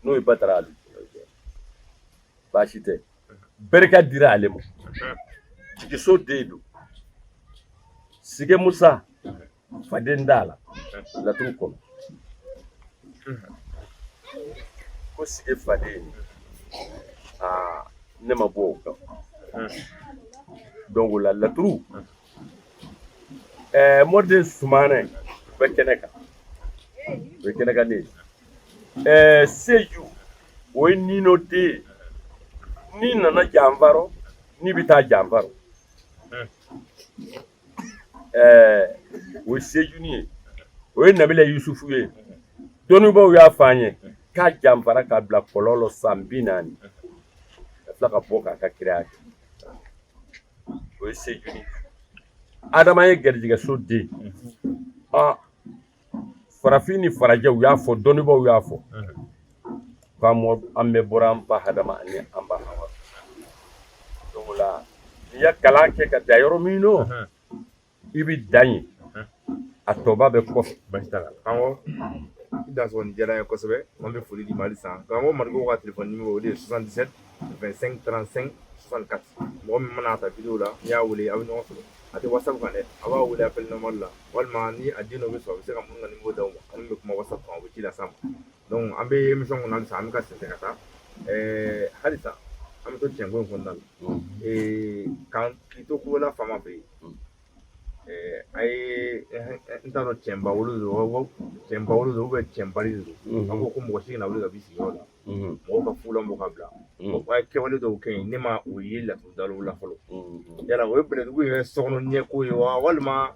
n'o ye Badara Alu. Baasi tɛ, barika dira ale ma. Jigiso den don. Sige Musa, faden t'a la laturu kɔnɔ. Ko sige faden, aa, ne ma bɔ o kan. Donc o la, laturu, mɔden Sumanɛ bɛ kɛnɛ kan, o ye kɛnɛ kan den ye. Seju, o ye Nino den ye. Ni nana janfarɔ, ni bɛ taa janfarɔ. O ye Sejuni ye, o ye Nabila Yusufu ye. Dɔnnibaaw y'a fɔ an ye k'a janfara k'a bila kɔlɔn lɔ san 40, ka tila ka bɔ k'a ka kiraya kɛ. O ye Sejuni. Adama ye garijɛgɛso den. Ah, farafin ni farajɛ, u y'a fɔ, dɔnnibaaw y'a fɔ k'an an bɛɛ bɔra an ba Hadama ani an ba Hawa. Donc o la, n'i ye kalan kɛ ka dan yɔrɔ min nɔ, i bɛ dan yen, a tɔba bɛ kɔfɛ. Baasi t'a la karamɔgɔ, i dansɔgɔ. Nin diyara n ye kosɛbɛ. An bɛ foli d'i ma halisa. Karamɔgɔ Mariko ka telefɔni numéro, o de ye 77 25 35 64. Mɔgɔ min mana ta vidéo la, n'i y'a wele, a bɛ ɲɔgɔn sɔrɔ. A tɛ WhatsApp kan dɛ, a b'a wele appel normal la, walima ni a den dɔ bɛ sɔrɔ, a bɛ se ka minnu ka numéro d'aw ma, ani bɛ kuma WhatsApp kan, o bɛ ci las'a ma. Donc an bɛ émission kɔnɔ halisa, an bɛ ka sɛnsɛn ka taa. Halisa an bɛ to tiɲɛko in kɔnɔna la. Kan k'i to Kubola faama fɛ yen, a ye, n t'a dɔn, cɛnba wolo don, cɛnba wolo don ou bien cɛnbali de don. An ko ko mɔgɔ si kana wuli ka b'i sigiyɔrɔ la, mɔgɔw ka fulan bɔ ka bila. A ye kɛwale dɔw kɛ yen, ne ma o ye laturudalaw la fɔlɔ. Yala o ye Bɛlɛdugu yɛrɛ sokɔnɔ ɲɛko ye wa, walima?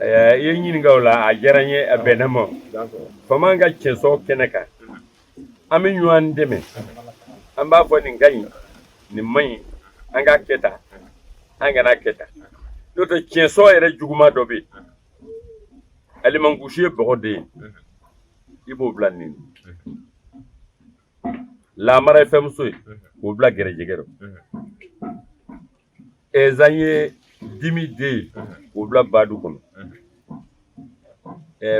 I ye ɲininka o la, a diyara n ye, a bɛnna ma. Faama ka cɛsɔ kɛnɛ kan, an bɛ ɲɔgɔn dɛmɛ, an b'a fɔ nin ka ɲi, nin man ɲi, an k'a kɛ tan, an kana kɛ tan. N'o tɛ, cɛsɔ yɛrɛ juguman dɔ bɛ yen. Alimankusi ye bɔgɔ den ye, i b'o bila nin lamara ye fɛnmuso ye, k'o bila gɛrɛjɛgɛ rɔ. Ɛzan ye dimi den ye, k'o bila badu kɔnɔ.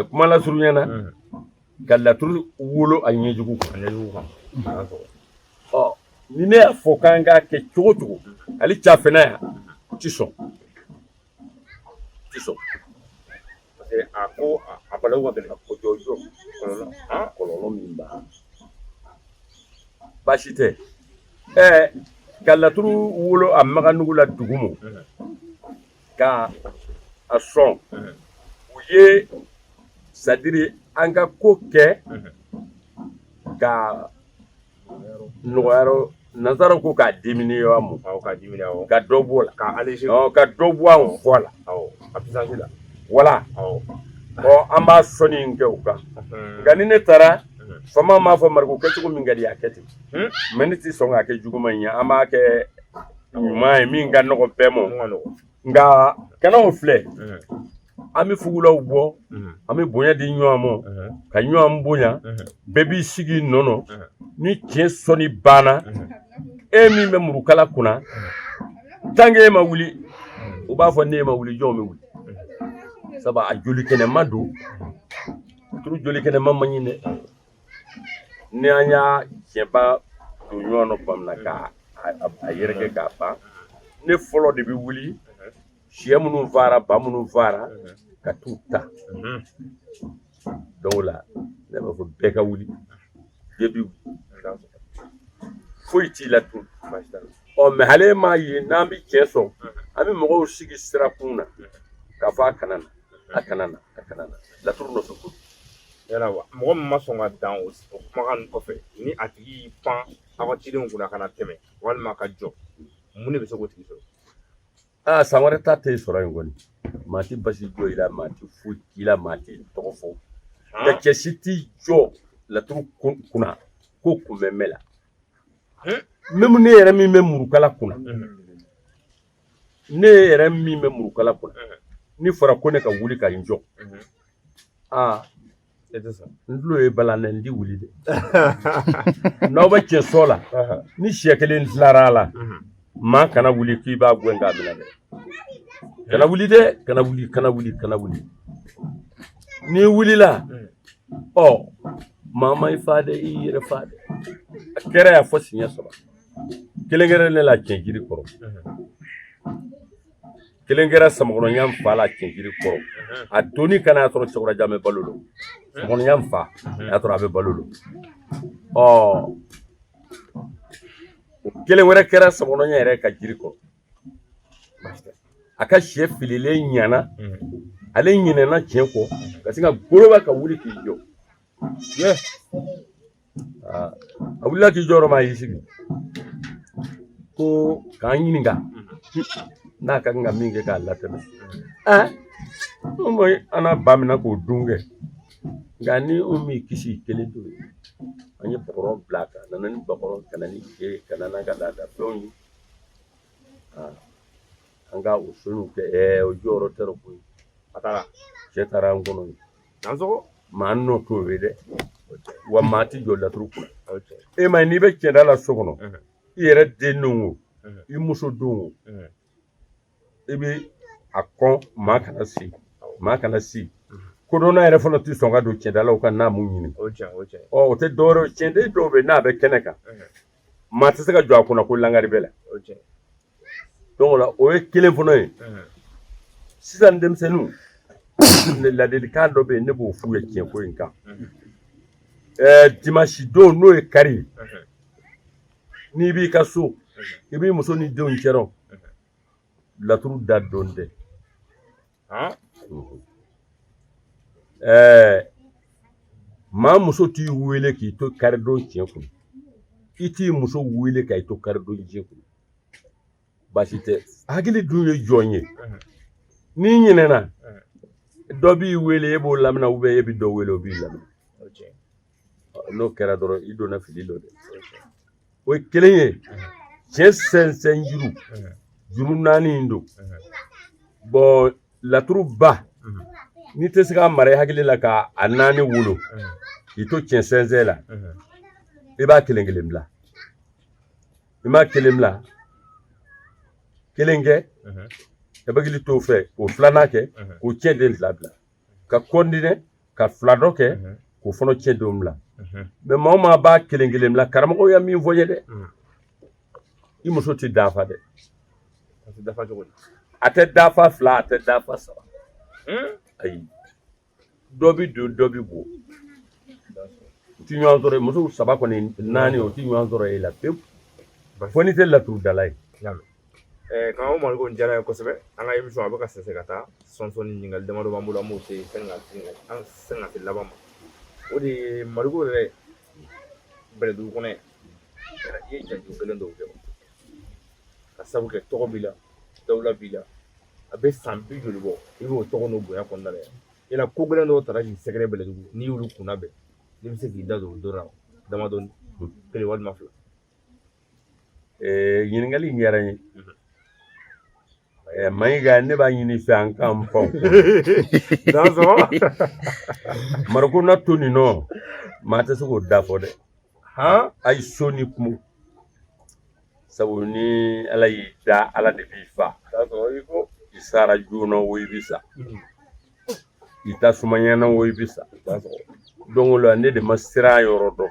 Kuma lasurunya na, ka laturu wolo a ɲɛjugu kan. Ɔ, ni ne y'a fɔ k'an k'a kɛ cogo cogo, Hali cafɛnɛ yan ti sɔn, ti sɔn. Parce que a ko a balawu ka gɛlɛn. A ko jɔjɔ. Kɔlɔlɔ. Kɔlɔlɔ min b'a baasi tɛ ka laturu wolo a maganugu la dugu ma ka a sɔn u ye, c'est-à-dire an ka ko kɛ ka nɔgɔyarɔ, nansaraw ko k'a diminuer wa mun. Awɔ, k'a diminuer, awɔ. Ka dɔ b'o la. K'a alléger. Ɔ, ka dɔ bɔ an fɔ la. Awɔ, a puissance la. Wala. Awɔ. Ɔ, an b'a sɔnni in kɛ o kan, nka ni ne taara, faama m'a fɔ Mariko kɛcogo min ka di, a kɛ ten. Mais ne tɛ sɔn k'a kɛ juguman ye, an b'a kɛ ɲuman ye min ka nɔgɔn bɛɛ ma. Mun ka nɔgɔn. Nka kɛnɛw filɛ, an bɛ fugulaw bɔ, an bɛ bonya di ɲɔgɔn ma, ka ɲɔgɔn bonya, bɛɛ b'i sigi i nɔ nɔ. Ni tiɲɛ sɔnni banna, e min bɛ murukala kunna, tant que e ma wuli, u b'a fɔ n'e ma wuli, jɔn bɛ wuli? Sabu a joli kɛnɛma don, turu joli kɛnɛma man ɲi dɛ. Ni an y'a tiɲɛba don ɲɔgɔn nɔ tuma min na, k'a a yɛrɛkɛ k'a ban, ne fɔlɔ de bɛ wuli, sɛ minnu fara, ba minnu fara, ka t'u ta. Donc o la, ne b'a fɔ bɛɛ ka wuli, bɛɛ bɛ wuli, foyi t'i la tun. Ɔ, mais hali e m'a ye, n'an bɛ tiɲɛ sɔn, an bɛ mɔgɔw sigi sirakun na k'a fɔ a kana na, a kana na, a kana na laturu nɔfɛ ko. Yala wa mɔgɔ min ma sɔn ka dan o kumakan ninnu kɔfɛ, ni a tigi y'i pan aw ka cidenw kunna ka na tɛmɛ walima ka jɔ, mun de bɛ se k'o tigi sɔrɔ? Aa, san wɛrɛ ta tɛ sɔrɔ yen kɔni. Maa tɛ basi jɔ i la, maa tɛ foyi k'i la, maa tɛ tɔgɔ fɔ nka cɛ si t'i jɔ laturu kunna ko kun bɛ mɛn la. Même ne yɛrɛ min bɛ murukala kunna, ne yɛrɛ min bɛ murukala kunna, ni fɔra ko ne ka wuli ka n jɔ, aa, E tɛ sɔn. N tulo ye balan dɛ, n ti wuli dɛ. N'aw bɛ cɛ sɔ la, ni sɛ kelen tilara a la, maa kana wuli k'i b'a gɛn k'a minɛ dɛ. Kana wuli dɛ, kana wuli, kana wuli, kana wuli. N'i wulila, ɔ, maa ma i fa dɛ, i yɛrɛ fa dɛ. A kɛra yan fɔ siɲɛ saba. Kelen kɛra ne la tiɲɛ jiri kɔrɔ, kelen kɛra samakɔnɔnya fa la tiɲɛ jiri kɔrɔ. A donni ka n'a sɔrɔ cɛkɔrɔba bɛ balo don, samakɔnɔnya fa a y'a sɔrɔ a bɛ balo don. Ɔ, o kelen wɛrɛ kɛra samakɔnɔnya yɛrɛ ka jiri kɔrɔ, a ka sɛ fililen ɲana, ale ɲinɛna tiɲɛ kɔ ka sin ka goloba ka wuli k'i jɔ. A wulila k'i jɔ yɔrɔ min, a y'i sigi ko k'an ɲininka n'a ka kan ka min kɛ k'a latɛmɛ. An n'a ba minɛ k'o dun kɛ, nka ni o m'i kisi kelen to yen. An ye bakɔrɔn bila a kan, a nana ni bakɔrɔn ka na ni cɛ ye, ka na n'a ka laada fɛnw ye. An ka o soniw kɛ, o jɔyɔrɔ tɛ koyi. A taara. Cɛ taara an kɔnɔ yen. Dansɔgɔ. Maa nɔ t'o ye dɛ, wa maa ti jɔ laturu kunna. E ma ye, n'i bɛ cɛnda la so kɔnɔ, i yɛrɛ den don o, i muso don o, i bɛ a kɔn maa kana si, maa kana si. Kodɔnna yɛrɛ fana tɛ sɔn ka don cɛndalaw kan n'a m'u ɲini. O tiɲɛ, o tiɲɛ. Ɔ, o tɛ dɔwɛrɛ ye, cɛnden dɔw bɛ yen, n'a bɛ kɛnɛ kan, maa tɛ se ka jɔ a kunna ko langari bɛ la. O tiɲɛ. Donc o la, o ye kelen fana ye. Sisan denmisɛnninw, ladilikan dɔ bɛ yen, ne b'o f'u ye tiɲɛ ko in kan. Dimanche don, n'o ye kari ye, n'i b'i ka so, i b'i muso ni denw cɛrɔ, laturu da don tɛ. Maa muso t'i wele k'i to karidon tiɲɛ kun, i t'i muso wele k'i to karidon tiɲɛ kun, baasi tɛ. Hakili dun ye jɔn ye, n'i ɲinɛna, dɔ b'i wele, e b'o lamina, ou bien e bɛ dɔ wele, o b'i lamina. N'o kɛra dɔrɔn, i donna fili dɔ dɛ. O ye kelen ye. Tiɲɛ sɛnsɛn juru, juru naani in don. Bɔn, laturu ba, n'i tɛ se k'a mara i hakili la k'a naani wolo k'i to tiɲɛ sɛnsɛn la, i b'a kelen kelen bila. I m'a kelen bila, kelen kɛ, i bɛ hakili t'o fɛ k'o filanan kɛ, k'o tiɲɛ den fila bila, ka kɔndinɛ ka fila dɔ kɛ, k'o fana tiɲɛ denw bila. Mɛ maa o maa b'a kelen kelen bila, karamɔgɔw ya min fɔ n ye dɛ, i muso tɛ dafa dɛ. A tɛ dafa cogo di? A tɛ dafa fila, a tɛ dafa saba. Ayi, dɔ bi don, dɔ bi bɔ, u ti ɲɔgɔn sɔrɔ. Muso saba kɔni, naani, o ti ɲɔgɔn sɔrɔ e la pewu, fo n'i tɛ laturudala ye. Karamɔgɔ Mariko, nin diyara n ye kosɛbɛ. An ka émission a bɛ ka sɛsɛ ka taa sɔnsɔnni. Ɲininkali damadɔ b'an bolo, an b'o se sani ka an sani ka se laban ma. O de ye Mariko yɛrɛ, Bɛlɛdugu kɔnɔ yan, i ye janjo kelen dɔw kɛ ka sabu kɛ tɔgɔ b'i la, dawula b'i la. A bɛ san bi joli bɔ i b'o tɔgɔ n'o bonya kɔnɔna la yan? Yala ko gɛlɛn dɔw taara k'i sɛgɛrɛ Bɛlɛdugu, n'i y'olu kunna bɛn, n'i bɛ se k'i da don o dɔ la damadɔni, kelen walima fila? Ɲininkali in diyara n ye. Mayiga, ne b'a ɲini fɛ an k'an pan. Mariko na to nin nɔ, maa tɛ se k'o da fɔ dɛ. Ayi, so ni kungo, sabu ni Ala y'i da, Ala de b'i fa. I sara joona o, i bi sa, i ta sumayana o, i bi sa. Donc o la, ne de ma siran yɔrɔ dɔn.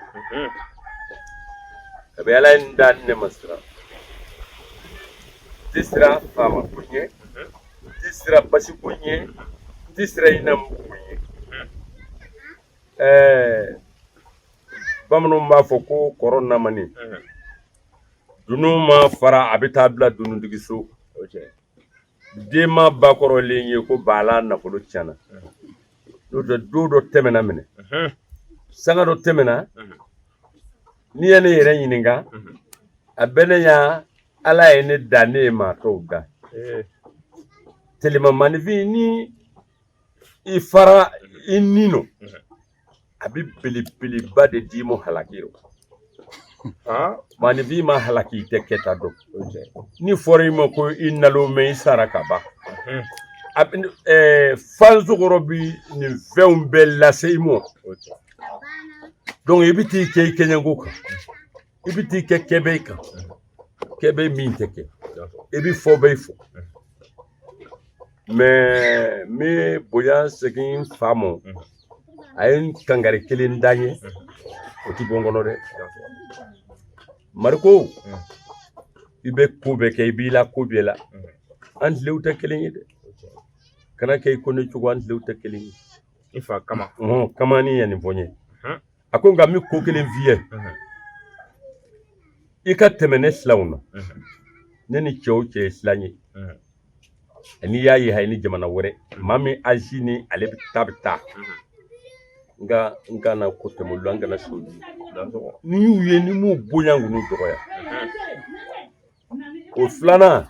Kabi Ala ye n da, ne ma siran. N tɛ siran faama ko ɲɛ, n tɛ siran basi ko ɲɛ, n tɛ siran ina ko ɲɛ. Bamananw b'a fɔ ko kɔrɔ namani dunun ma fara, a bɛ taa bila dununtigi so. Den ma ba kɔrɔlen ye ko bala nafolo tiɲɛna. N'o tɛ, don dɔ tɛmɛna minɛ, sanga dɔ tɛmɛna, n'i ye ne yɛrɛ ɲininka, a bɛ ne ya. Ala ye ne da, ne ye maa tɔw da. Telima maninfin, ni i fara i ni nɔ, a bɛ belebeleba de d'i ma halaki rɔ. Maninfin ma halaki, i tɛ kɛta dɔn. Ni fɔra i ma ko i nalon mɛn, i sara ka ban. A bɛ fansokɔrɔ bi nin fɛnw bɛɛ lase i ma. Donc i bɛ t'i kɛ i kɛɲɛko kan, i bɛ t'i kɛ kɛbɛ kan, kɛbɛ min tɛ kɛ, i bɛ fɔ bɛ fɔ. Mais n bɛ bonya segin fa ma. A ye n kangari kelen da n ye, o ti bɔ n kɔnɔ dɛ. Mariko, i bɛ ko bɛɛ kɛ, i b'i la ko bɛɛ la. An tilew tɛ kelen ye dɛ. Kana kɛ i ko ne cogo, an tilew tɛ kelen ye. I fa kama. Kama ni ye nin fɔ n ye. A ko nka n bɛ ko kelen f'i ye: i ka tɛmɛ ne silanw na. Ne ni cɛw cɛ ye silan ye. N'i y'a ye hayi ni jamana wɛrɛ maa min azi ni ale bɛ taa, bɛ taa. Nka n kana ko tɛmɛ olu la, n kana so di ni y'u ye, ni m'u bonya, k'u dɔgɔya. O filanan,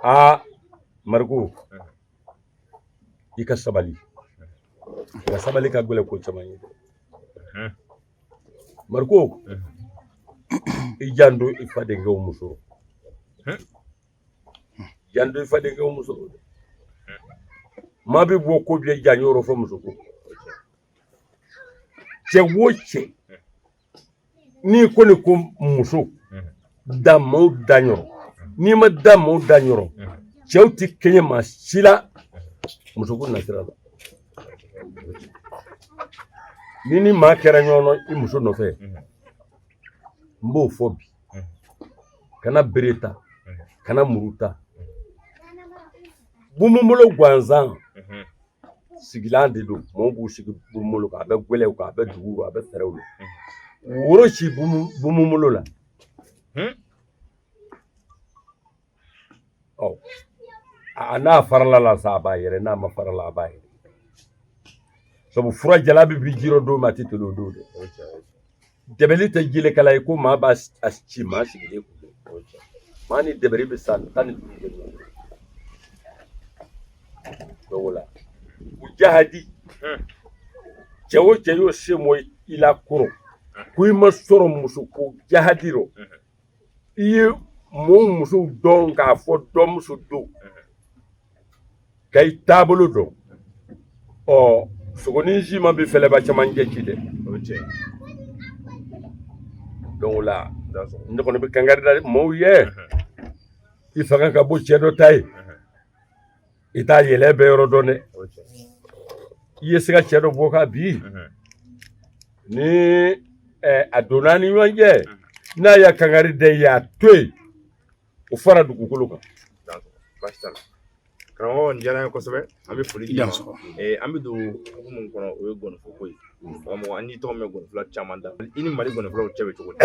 aa Mariko, i ka sabali, i ka sabali ka gɛlɛn ko caman ye dɛ. Mariko, i janto i fadenkɛw muso, janto i fadenkɛw muso. Maa bɛ bɔ ko bɛɛ jan yɔrɔ fɔ muso ko. Cɛ o cɛ, n'i ko ni ko muso da maaw da ɲɔrɔ, n'i ma da maaw da ɲɔrɔ, cɛw ti kɛɲɛ maa si la muso ko nasira la. Ni maa kɛra ɲɔgɔn na i muso nɔfɛ, n b'o fɔ bi, kana bere ta, kana muru ta, bumunbolo gansan sigilan de don. Mɔgɔw b'u sigi bumunbolo kan, a bɛ gwɛlɛw kan, a bɛ dugu, a bɛ fɛrɛw la. Woro ci bumunbolo la. Ɔ, a n'a farala la sa, a b'a yɛrɛ, n'a ma farala, a b'a yɛrɛ. Sabu fura jala bɛ bi ji rɔ don min, a tɛ toli o don dɛ. Dɛbɛli tɛ jelekala ye ko maa b'a a ci maa sigilen kun. Maa ni dɛbɛri bɛ san 15 kɛ ɲɔgɔn fɛ. Donc o la, u jahadi, cɛ o cɛ y'o se mɔ i la kɔrɔ ko i ma sɔrɔ muso ko jahadi rɔ, i ye mɔɔ musow dɔn k'a fɔ dɔ muso don ka i taabolo dɔn. Ɔ, sogonin si ma bi fɛlɛba caman cɛ ci dɛ. Donc o la, ne kɔni bɛ kangari da maaw ye: i fanga ka bon cɛ dɔ ta ye, i t'a yɛlɛ bɛɛ yɔrɔ dɔn dɛ. I ye se ka cɛ dɔ bɔ ka bi ni a donna ni ɲɔgɔn cɛ, n'a y'a kangari da i ye, a to yen. O fara dugukolo kan. Baasi t'a la, karamɔgɔ, nin diyara n ye kosɛbɛ. An bɛ foli d'i ma. An bɛ don hukumu min kɔnɔ, o ye gɔnifɔ ko ye. Karamɔgɔ, an y'i tɔgɔ mɛn gɔnifɔla caman da. I ni Mali gɔnifɔlaw cɛ bɛ cogo di?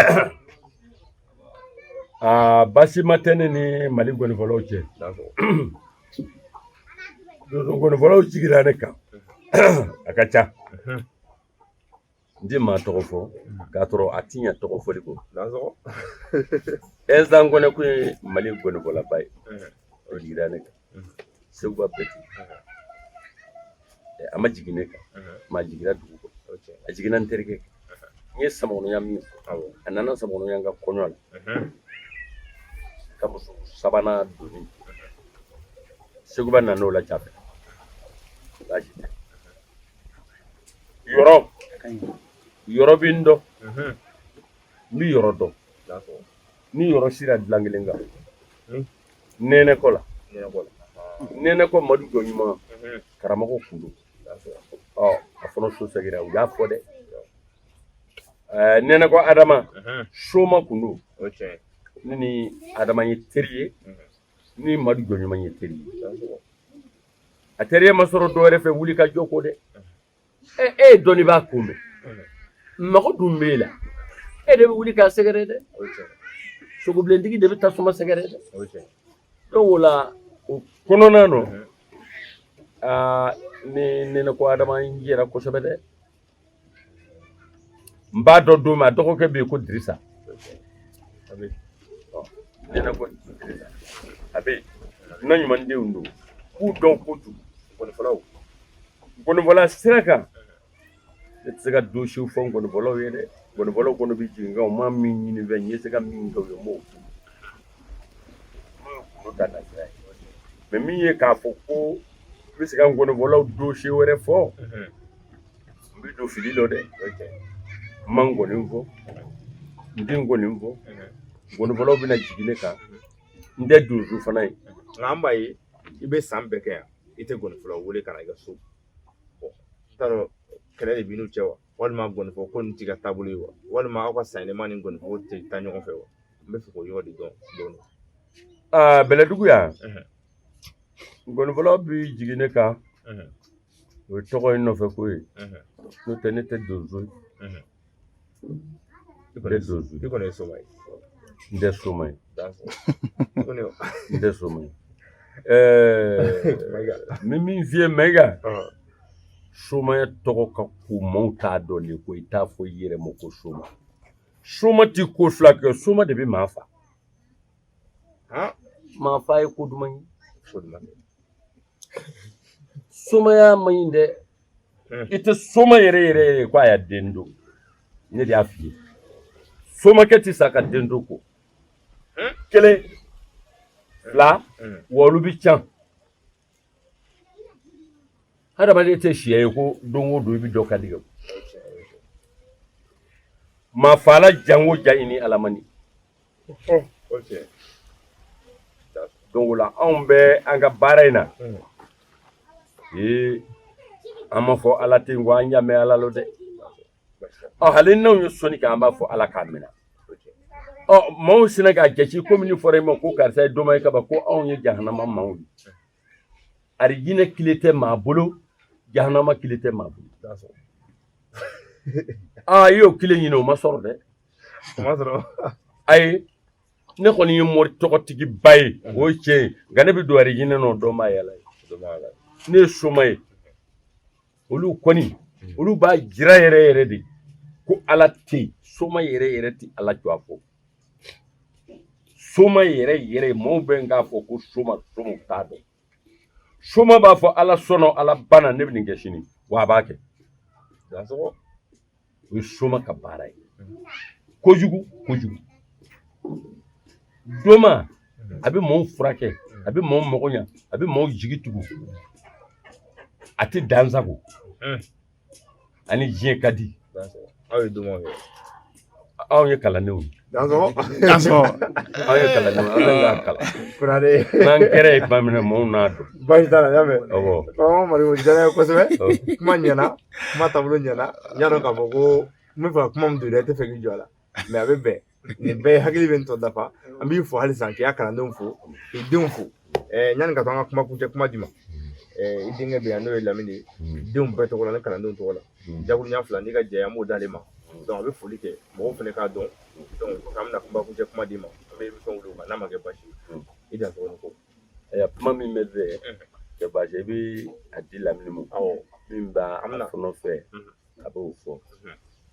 Aa, baasi ma tɛ ne ni Mali gɔnifɔlaw cɛ. Donso gɔnifɔlaw jiginna ne kan, a ka ca. N tɛ maa tɔgɔ fɔ k'a sɔrɔ a ti ɲɛ tɔgɔ fɔli kɔ. Ɛnzan Kɔnɛ kun ye Mali gɔnifɔlaba ye, o jiginna ne kan. Seguba Bɛti, a ma jigin ne kan, maa jiginna dugu kɔnɔ, a jiginna n terikɛ kan. N ye Samakɔnɔya min fɔ, a nana Samakɔnɔya ka kɔɲɔ la ka muso sabanan donni. Seguba nana o la cafɛ, baasi tɛ. Yɔrɔ yɔrɔ bɛ n dɔn, n bɛ yɔrɔ dɔn. Ni yɔrɔ sira dilan kelen kan, nɛnɛkɔ la, nɛnɛkɔ Madu jɔ ɲuman karamɔgɔ kun don. Ɔ, a fana so segira, u y'a fɔ dɛ. Nɛnɛkɔ Adama soma kun don. Ne ni Adama ye teri ye, ni Madu jɔ ɲuman ye teri ye. A teriya ma sɔrɔ dɔwɛrɛ fɛ, wuli ka jɔ ko dɛ. E ye dɔnnibaa ko mɛn, mago dun b'e la, e de bɛ wuli k'a sɛgɛrɛ dɛ. Sogobilentigi de bɛ tasuma sɛgɛrɛ dɛ. Donc o la, o kɔnɔna nɔ, aa, ni nɛnɛ ko Adama n jɛra kosɛbɛ dɛ. N b'a dɔn don min, a dɔgɔkɛ bɛ yen ko Dirisa. Nɛnɛ ko Dirisa a bɛ yen, na ɲuman denw don, k'u dɔn kojugu. Gɔnifɔlaw, gɔnifɔla sira kan, ne tɛ se ka dossier fɔ gɔnifɔlaw ye dɛ. Gɔnifɔlaw kɔnɔ bɛ jigin kan, u ma min ɲini fɛ, n ye se ka min kɛ u ye, n b'o f'u ye. N'o ye gundo ta nasira ye. Mais min ye k'a fɔ ko n bɛ se ka gɔnifɔlaw dossier wɛrɛ fɔ, n bɛ don fili dɔ dɛ. N ma ngɔni fɔ, n tɛ ngɔni fɔ. Gɔnifɔlaw bɛna jigin ne kan, n tɛ donso fana ye. Nka an b'a ye, i bɛ san bɛɛ kɛ yan, i tɛ gɔnifɔlaw wele ka na i ka so. N t'a dɔn, kɛlɛ de b'i n'u cɛ wa, walima gɔnifɔ ko nin t'i ka taabolo ye wa, walima aw ka sanyɛlɛma ni gɔnifɔ tɛ taa ɲɔgɔn fɛ wa? N bɛ fɛ k'o yɔrɔ de dɔn dɔɔnin. Aa, Bɛlɛdugu yan, gɔnifɔlaw bɛ jigin ne kan, o ye tɔgɔ in nɔfɛ ko ye. N'o tɛ, ne tɛ donso ye. I kɔni ye donso I kɔni ye soma ye. N tɛ soma ye. N tɛ soma ye. Ɛɛ, n bɛ min f'i ye, Mayiga, somaya tɔgɔ ka ko maaw t'a dɔn de ko i t'a fɔ i yɛrɛ ma ko soma. Soma ti ko fila kɛ, soma de bɛ maa fa. Maa fa ye ko duman ye. Somaya man ɲi dɛ. I tɛ soma yɛrɛ yɛrɛ yɛrɛ ko a y'a den don. Ne de y'a f'i ye, somakɛ tɛ sa ka den to ko kelen fila wa, olu bi can. Hadamaden tɛ sɛ ye ko don o don i bɛ dɔ ka tigɛ. Maa faala jango ja, i ni Ala man di. Donc o la, anw bɛ an ka baara in na ee, an ma fɔ Ala tɛ yen ko an y'a mɛn Ala la dɛ. Ɔ, hali n'anw ye sɔnni kɛ, an b'a fɔ Ala k'a minɛ. Ɔ, maaw sina k'a jate komi ni fɔra i ma ko karisa ye doma ye kaban, ko anw ye jahanama maaw ye. Arijinɛ kile tɛ maa bolo, jahanama kile tɛ maa bolo. Aa, i y'o kile ɲini, o ma sɔrɔ dɛ. O ma sɔrɔ. Ayi, ne kɔni ye mori tɔgɔtigiba ye, o ye tiɲɛ ye, nka ne bɛ don arijinɛ nɔ, dɔ ma yala ye. Ne ye soma ye. Olu kɔni, olu b'a jira yɛrɛ yɛrɛ de ko Ala tɛ yen. Soma yɛrɛ yɛrɛ tɛ Ala jɔ a fɔ. Soma yɛrɛ yɛrɛ, maaw bɛ k'a fɔ ko soma, somaw t'a dɔn. Soma b'a fɔ Ala sɔnna, Ala banna, ne bɛ nin kɛ sini, wa a b'a kɛ. O ye soma ka baara ye. Kojugu kojugu, doma a bɛ maaw furakɛ, a bɛ maaw mago ɲa, a bɛ maaw jigi tugu, a tɛ dan sago ani diɲɛ ka di. Aw ye domaw ye. Anw ye kalandenw ye. Anw ye kalandenw ye, an bɛ k'a kalan. Konare. N'an kɛra ye tuma min na, maaw n'a dɔn. Baasi t'a la, n y'a mɛn. Awɔ. Karamɔgɔ Mariko, diyara n ye kosɛbɛ. Kuma ɲɛna, kuma taabolo ɲɛna. N y'a dɔn k'a fɔ ko n bɛ fɛ ka kuma min don i la, i tɛ fɛ k'i jɔ a la. Mais a bɛ bɛn. Nin bɛɛ hakili bɛ n tɔ dafa. An b'i fo halisa k'i ka kalandenw fo, k'i denw fo. Yanni ka to an ka kuma kuncɛ kuma d'i ma, i denkɛ bɛ yan n'o ye Lamini ye, denw bɛɛ tɔgɔ la ni kalandenw tɔgɔ la, dakuruɲa fila n'i ka jɛ an b'o d'ale ma. Donc a bɛ foli kɛ mɔgɔw fana k'a dɔn. Donc k'an bɛna kuma kuncɛ kuma d'i ma, an bɛ émission wuli o kan n'a ma kɛ baasi ye. I danso ni ko. Ayiwa, kuma min bɛ fɛ kɛ baasi i bɛ a di Lamini ma. Awɔ. Min b'a An bɛna. fɔnɔ fɛ, a b'o fɔ.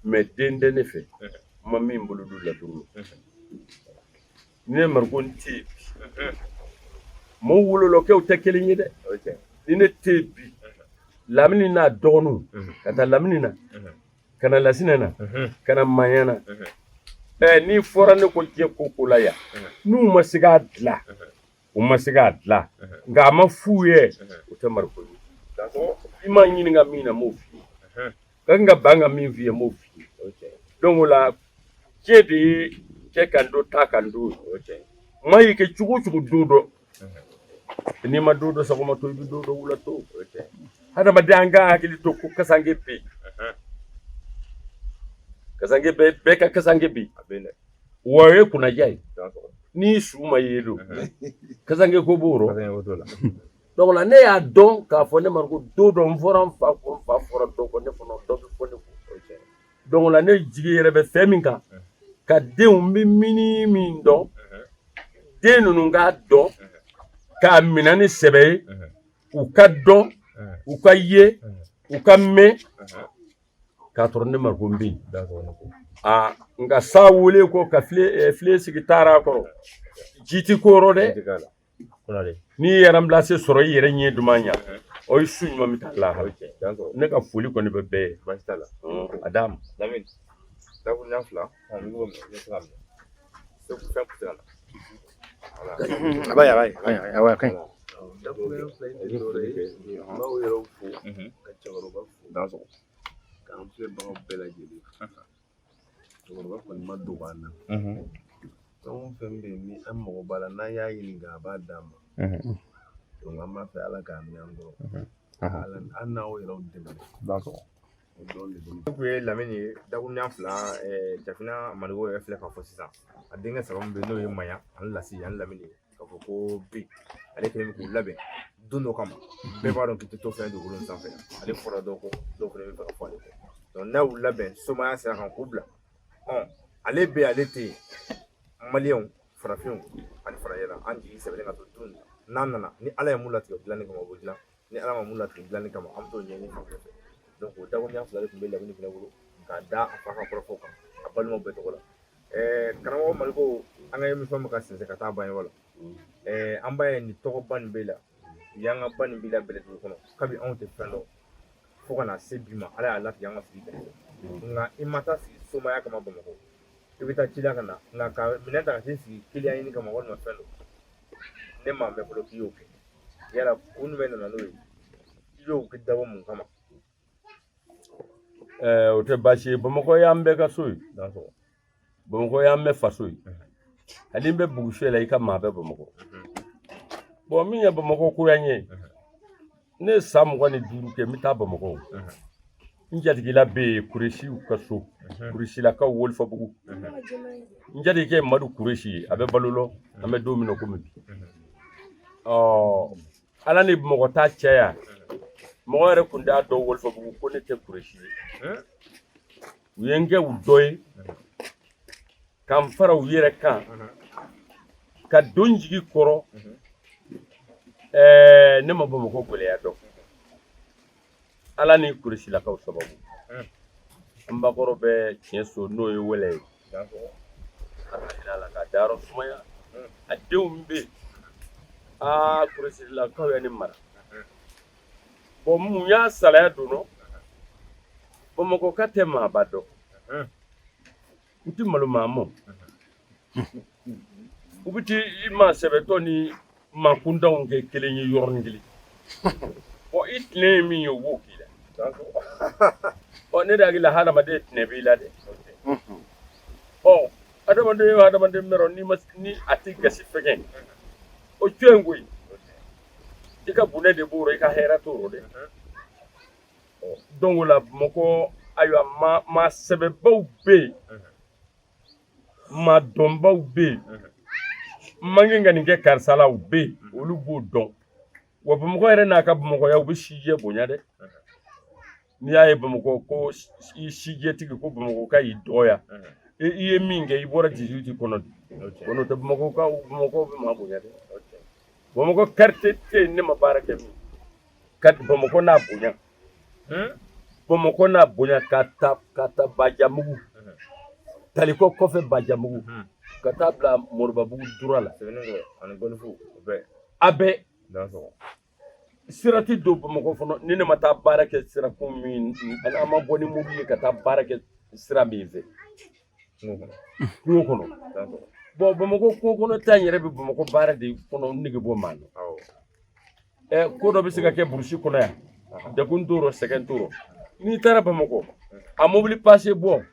Mais den tɛ ne fɛ, n ma min bolo don laturu la. Ni ne Mariko n tɛ yen bi, mɔgɔw wololɔkɛw tɛ kelen ye dɛ. O ye tiɲɛ. Ni ne tɛ yen bi, Lamini n'a dɔgɔninw ka taa Lamini na, ka na Lasinɛ na, ka na Maɲa na, n'i fɔra ne ko diɲɛ ko ko la yan, n'u ma se k'a dilan, u ma se k'a dilan, nka a ma f'u ye, o tɛ Mariko ye. I ma ɲininka min na, n m'o f'i ye. Ka kan ka ban ka min f'i ye, n m'o f'i ye. O ye tiɲɛ. Donc o la, diɲɛ de ye cɛ kan don, ta kan don. O ye tiɲɛ. Maa y'i kɛ cogo o cogo don dɔ, n'i ma don dɔ sɔgɔma to, i bɛ don dɔ wula to. O ye tiɲɛ. Hadamaden, an ka hakili to ko kasange bɛ yen. Kasange bɛ, bɛɛ ka kasange bɛ yen. A bɛ yen dɛ. Wa o ye kunnaja ye. Danso. N'i su ma ye don, kasange ko b'o rɔ. Kasange ko t'o la. Donc la, ne y'a dɔn k'a fɔ ne ma ko don dɔ n fɔra n fa kɔ, n fa fɔra dɔ kɔ, ne fana dɔ bɛ fɔ ne kɔ. O ye tiɲɛ. Donc la, ne jigi yɛrɛ bɛ fɛn min kan, ka denw n bɛ mini min dɔn, den ninnu k'a dɔn k'a minɛ ni sɛbɛ ye, u ka dɔn, u ka ye, u ka mɛn, k'a sɔrɔ ne ma ko n bɛ yen. Danso ni ko. Aa, nka sa wele ko ka file sigi taara kɔrɔ, ji ti ko rɔ dɛ. Tɛ k'a la. Konare. N'i ye remplacer sɔrɔ i yɛrɛ ɲɛ duman ɲa, o ye su ɲuman bɛ taa O lahara. ye tiɲɛ. Danso. Ne ka foli kɔni bɛ bɛɛ ye. Baasi t'a la. A d'a ma. Lamini, dakuruɲa fila, n b'o minɛ, n bɛ se k'a minɛ. Segu fɛn tɛ se ka na. Voilà. A b'a ye, a b'a ye, a b'a ye, a b'a ye, a ka ɲi. Dakuruɲa fila in tɛ dɔwɛrɛ ye, n b'aw yɛrɛw fo, ka cɛkɔrɔba fo, Danso. k'an filɛbagaw bɛɛ lajɛlen fo. Cɛkɔrɔba kɔni ma dogo an na. Fɛn o fɛn bɛ yen ni an mago b'a la, n'an y'a ɲininka, a b'a d'an ma. Donc an b'a fɛ Ala k'a mɛn an kɔrɔ. Ala an n'aw yɛrɛw dɛmɛ. Danso. O dɔrɔn de bɛ ne Ne kun ye Lamini ye, dakuruɲa fila, Jafina Maliko yɛrɛ filɛ k'a fɔ sisan. A denkɛ saba min bɛ yen n'o ye Maɲa ani Lasi ani Lamini ye, k'a fɔ ko bi ale kɛlen bɛ k'u labɛn don dɔ kama. Bɛɛ b'a dɔn k'i tɛ to fɛn dugukolo in sanfɛ. Ale fɔra dɔw kɔ, dɔw fana bɛ fɛ ka fɔ ale kɔ. Donc n'a y'u labɛn somaya sira kan k'u bila, ale bɛ yen, ale tɛ yen, maliyɛnw, farafinw ani farajɛla, an jigi sɛbɛlen ka to dun n'a nana. Ni Ala ye mun latigɛ dilanni kama, o bɛ dilan. Ni Ala ma mun latigɛ dilanni kama, an bɛ t'o ɲɛɲini fan wɛrɛ fɛ. Donc o dakuruɲa fila de tun bɛ Lamini fana bolo k'a da a fa ka kɔrɔfɔw kan a balimaw bɛɛ tɔgɔ la. Karamɔgɔ Maliko, an ka émission bɛ ka sinsin ka taa ban yɔrɔ la. An b'a ye nin tɔgɔba nin b'e la, yanga ba nin b'i la Bɛlɛdugu kɔnɔ kabi anw tɛ fɛn dɔn fo ka na se bi ma. Ala y'a latigɛ an ka sigi kɛrɛfɛ, nka i ma taa sigi somaya kama Bamakɔ, i bɛ taa ci la ka na, nka ka minɛn ta ka t'i sigi kiliyan ɲini kama walima fɛn dɔ, ne m'a mɛn fɔlɔ k'i y'o kɛ. Yala kun jumɛn nana n'o ye? I y'o dabɔ mun kama? O tɛ baasi ye. Bamakɔ y'an bɛɛ ka so ye. Danso. Bamakɔ y'an bɛɛ faso ye. Hali n bɛ bugusɛ la, i ka maa bɛ Bamakɔ. Bon, min ye Bamakɔ ko yan ye, ne ye san 25 kɛ n bɛ taa Bamakɔ. N jatigila bɛ yen, Kuresiw ka so, Kuresilakaw, Wolifabugu. N jatigikɛ ye Madu Kuresi ye, a bɛ balo lɔ, an bɛ don min na komi bi. Ɔ, Ala ni Bamakɔ ta caya, mɔgɔ yɛrɛ kun t'a dɔn Wolifabugu ko ne tɛ Kuresi ye. U ye n kɛ u dɔ ye, ka n fara u yɛrɛ kan, ka don jigi kɔrɔ. Ne ma Bamakɔ gɛlɛya dɔn, Ala ni Kuresilakaw sababu. N bakɔrɔ bɛ tiɲɛ so, n'o ye wɛlɛ ye, a ka hinɛ a la k'a dayɔrɔ sumaya. A denw bɛ yen. Aa, Kuresilakaw ye ne mara. Bon, mun y'a salaya don nɔ? Bamakɔ ka tɛ maaba dɔn, u tɛ malo maa mɔ, u bɛ t'i maa sɛbɛtɔ ni maa kuntanw kɛ kelen ye yɔrɔnin kelen. Bon, i tinɛ ye min ye, u b'o k'i la. Ɔ, ne de hakili la, hadamaden tinɛ b'i la dɛ. Ɔ, hadamaden ye hadamaden mɛrɔ, n'i ma ni a tɛ gasi fɛgɛn, o jɔn in koyi, i ka bonɛ de b'o rɔ, i ka hɛrɛ t'o rɔ dɛ. Donc o la, Bamakɔ, ayiwa, maa sɛbɛbaw bɛ yen. Maa dɔnbaw bɛ yen, man kan ka nin kɛ karisa la, u bɛ yen, olu b'o dɔn. Wa Bamakɔ yɛrɛ n'a ka bamakɔya, u bɛ sijɛ bonya dɛ. N'i y'a ye Bamakɔ ko i sijɛtigi ko Bamakɔ ka y'i dɔgɔya, i ye min kɛ, i bɔra 18 kɔnɔ de. O n'o tɛ, Bamakɔ bɛ maa bonya dɛ. Bamakɔ quartier tɛ yen ne ma baara kɛ min. Bamakɔ n'a bonya, Bamakɔ n'a bonya ka taa Bajamugu, Taliko kɔfɛ Bajamugu, ka taa bila Moribabugu dura la. A bɛɛ sira tɛ don Bamakɔ kɔnɔ ni ne ma taa baara kɛ sira kun min, an ma bɔ ni mobili ye ka taa baara kɛ sira min fɛ kungo kɔnɔ. Bon, Bamakɔ kungo kɔnɔ ta in yɛrɛ bɛ Bamakɔ baara de kɔnɔ nege bɔ maa na. Ko dɔ bɛ se ka kɛ burusi kɔnɔ yan, degun t'o rɔ, sɛgɛn t'o rɔ. N'i taara Bamakɔ, a mobili pase bɔ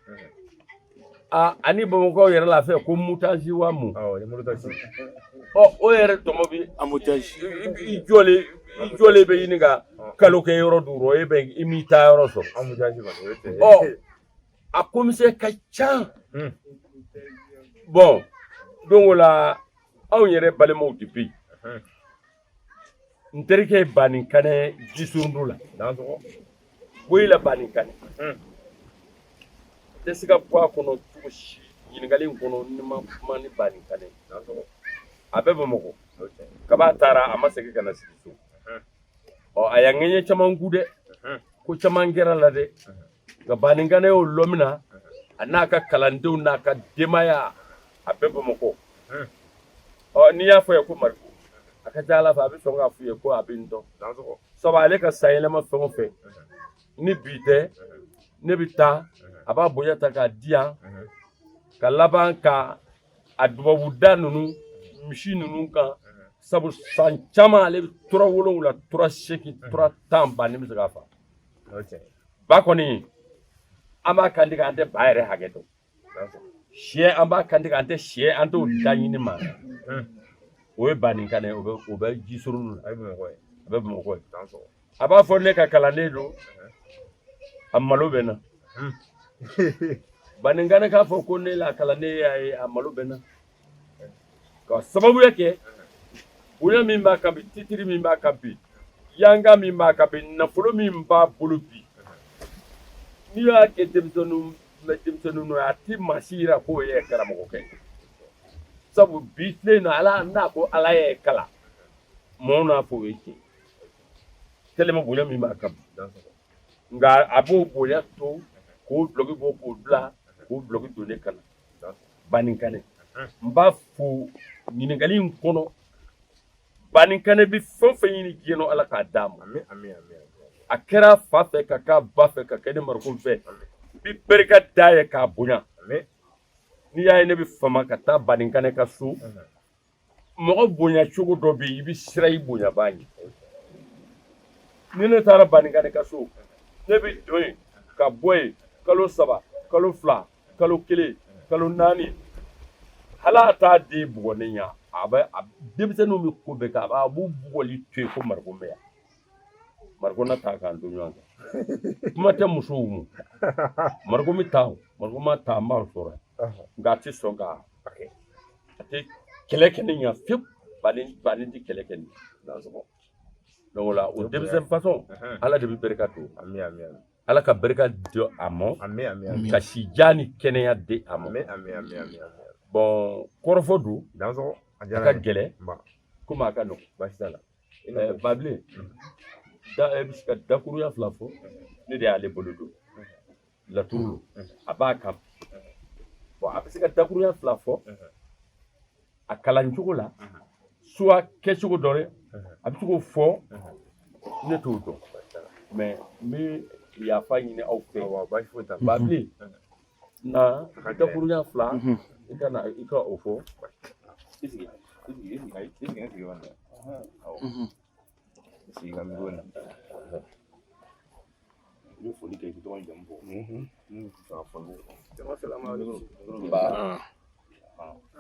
a ani Bamakɔ yɛrɛ la fɛ ko mutazi wa mun. Ɔ o yɛrɛ tɔmɔ bi i jɔlen bɛ ɲini ka kalo kɛ yɔrɔ duuru, e bɛ i m'i taa yɔrɔ sɔrɔ. Ɔ a commissaire ka ca. Bon, don o la anw yɛrɛ balimaw de bɛ yen. N terikɛ ye Banin Kanɛ jisurundu la, Boyila Banin Kanɛ. N tɛ se ka bɔ a kɔnɔ cogo si ɲininkali in kɔnɔ ni ma kuma ni Banin Kanɛ. A bɛ Bamakɔ kaba taara, a ma segin ka na sigi so. Ɔ a y'an ŋɛɲɛ caman ku dɛ, ko caman kɛra la dɛ. Nka Banin Kanɛ y'o lɔ min na, a n'a ka kalandenw n'a ka denbaya, a bɛ Bamakɔ. Ɔ n'i y'a fɔ ye ko Mariko, a ka ca Ala fɛ a bɛ sɔn k'a f'u ye ko a bɛ n dɔn. Sabu ale ka sanyɛlɛma fɛn o fɛn, ni bi tɛ, ne bɛ taa, a b'a bonya ta k'a di yan, ka laban ka a dubabuda ninnu misi ninnu kan. Sabu san caman ale bɛ tura 7, tura 8, tura 10 ba ne bɛ se k'a fa. Ba kɔni an b'a kantigɛ, an tɛ ba yɛrɛ hakɛ dɔn. Sɛ an b'a kantigɛ, an tɛ sɛ, an t'o da ɲini ma. O ye Banin Kanɛ, o bɛ ji surun la, a bɛ Bamakɔ ye. A b'a fɔ ne ka kalanden don, a malo bɛ na. Banin Kanɛ k'a fɔ ko ne la kalanden y'a ye, a malo bɛ na. Ka sababuya kɛ bonya min b'a kan bi, titiri min b'a kan bi, yanga min b'a kan bi, nafolo min b'a bolo bi, n'i y'a kɛ denmisɛnninw a tɛ maa si yira k'o ye karamɔgɔkɛ. Sabu bi tile in na, ala n'a ko ala ye kalan, mɔɔw n'a fɔ o ye tiɲɛ. Tellement bonya min b'a kan bi, nka a b'o bonya to k'o dulɔki bɔ k'o bila, k'o dulɔki don ne kan na. Banin Kanɛ, n b'a fo ɲininkali in kɔnɔ. Banin Kanɛ bɛ fɛn o fɛn ɲini diɲɛ nɔ, Ala k'a d'a ma. A kɛra fa fɛ ka k'a ba fɛ ka kɛ ne Mariko fɛ, n bɛ barika d'a ye k'a bonya. N'i y'a ye ne bɛ fama ka taa Banin Kanɛ ka so, mɔgɔ bonya cogo dɔ bɛ yen, i bɛ siran i bonyabaa ɲɛ. Ni ne taara Banin Kanɛ ka so, ne bɛ don yen ka bɔ yen kalo 3, kalo 2, kalo 1, kalo 4, hali a t'a den bugɔ ne ɲɛ. A bɛ denmisɛnninw bɛ ko bɛɛ kɛ, a b'u bugɔli to yen ko Mariko bɛ yan. Mariko na taa k'an to ɲɔgɔn kan, kuma tɛ musow ma. Mariko bɛ taa, Mariko ma taa, n b'a sɔrɔ yan. Nka a tɛ sɔn ka a tɛ kɛlɛ kɛ ne ɲɛ fiyewu. Banin tɛ kɛlɛ kɛ ne ɲɛ. Donc o la, o denmisɛn façon, Ala de bɛ barika don. Ala ka barika di a ma, ka si jan ni kɛnɛya di a ma. Bon, kɔrɔfɔ don, a ka gɛlɛn komi a ka nɔgɔn. Baasi t'a la. Babilen da, e bɛ se ka dakurunya 2 fɔ. Ne de y'ale bolo don laturu, a b'a kan. Bon, a bɛ se ka dakurunya 2 fɔ a kalan cogo la, soit kɛcogo dɔ dɛ, a bɛ se k'o fɔ, ne t'o dɔn. Mais n bɛ yafa ɲini aw fɛ. Baasi foyi t'a la. Babilen na dakurunya 2, i ka na i ka o fɔ. I sigi, i sigi, i sigi, i sigi, i sigi wanda. I sigi ka micro na. I bɛ foli kɛ, i tɔgɔ ni jamu fɔ. N'u bɛ fɛ ka fɔ, i b'o fɔ. Jama salamu alaikum. Ba.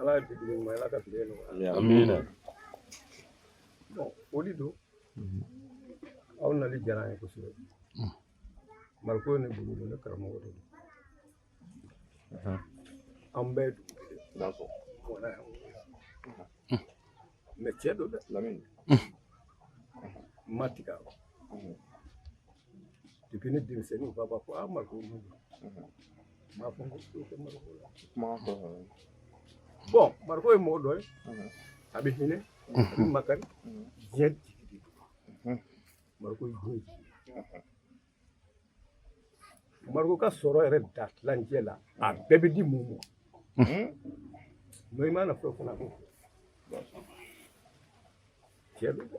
Ala ye bi dugu ɲuman, Ala ka tile nɔgɔya. Amina. Bon, foli don. Aw nali diyara an ye kosɛbɛ. Mariko ye ne bolo don, ne karamɔgɔ de don. An bɛɛ ye dugu kelen. Mɔna yan, mais cɛ don dɛ. Lamine. N ma tigɛ a la. Depuis ne denmisɛnnin, ba b'a fɔ a Mariko mun don, n b'a fɔ n ko foyi tɛ Mariko la. Bon, Mariko ye mɔgɔ dɔ ye, a bɛ hinɛ, a bɛ makari, diɲɛ jigi de don. Mariko ye diɲɛ jigi ye. Mariko ka sɔrɔ yɛrɛ da tilancɛ la, a bɛɛ bɛ di mun ma? Mais i mana fɛn fana ko cɛ don dɛ.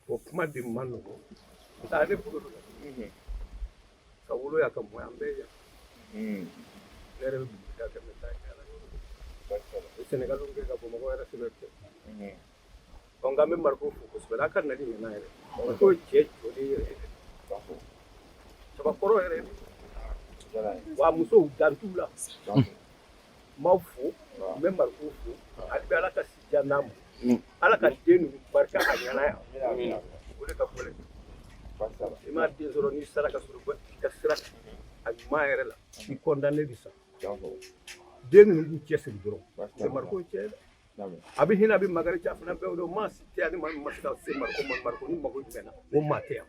O kuma de man nɔgɔn. Nka ne bolo don ka wolo yan, ka mɔ yan, an bɛɛ yan. Ne yɛrɛ bɛ buguda kɛ, n bɛ taa yaala. O Sɛnɛgaliw kɛ ka Bamakɔ yɛrɛ sɛbɛn kɛ. Ɔ, nka an bɛ Mariko fo kosɛbɛ, a ka nali ɲɛna yɛrɛ. Mariko ye cɛ jɔlen yɛrɛ yɛrɛ, cɛbakɔrɔ yɛrɛ de, wa musow dan t'u la. N b'aw fo, n bɛ Mariko fo. Hali bi, Ala ka si jan d'a ma, Ala ka den ninnu barika a ɲɛna yan. O de ka gɛlɛn. I m'a den sɔrɔ, n'i sara ka sɔrɔ i ka sira a ɲuman yɛrɛ la, i kɔndannen bɛ sa. Den ninnu b'u cɛsiri dɔrɔn. C'est Mariko ye cɛ ye dɛ. A bɛ hinɛ, a bɛ makari, cɛ fana bɛɛ o maa si tɛ yan ni maa min ma se ka se Mariko ma. Mariko ni mago jumɛn na, o maa tɛ yan.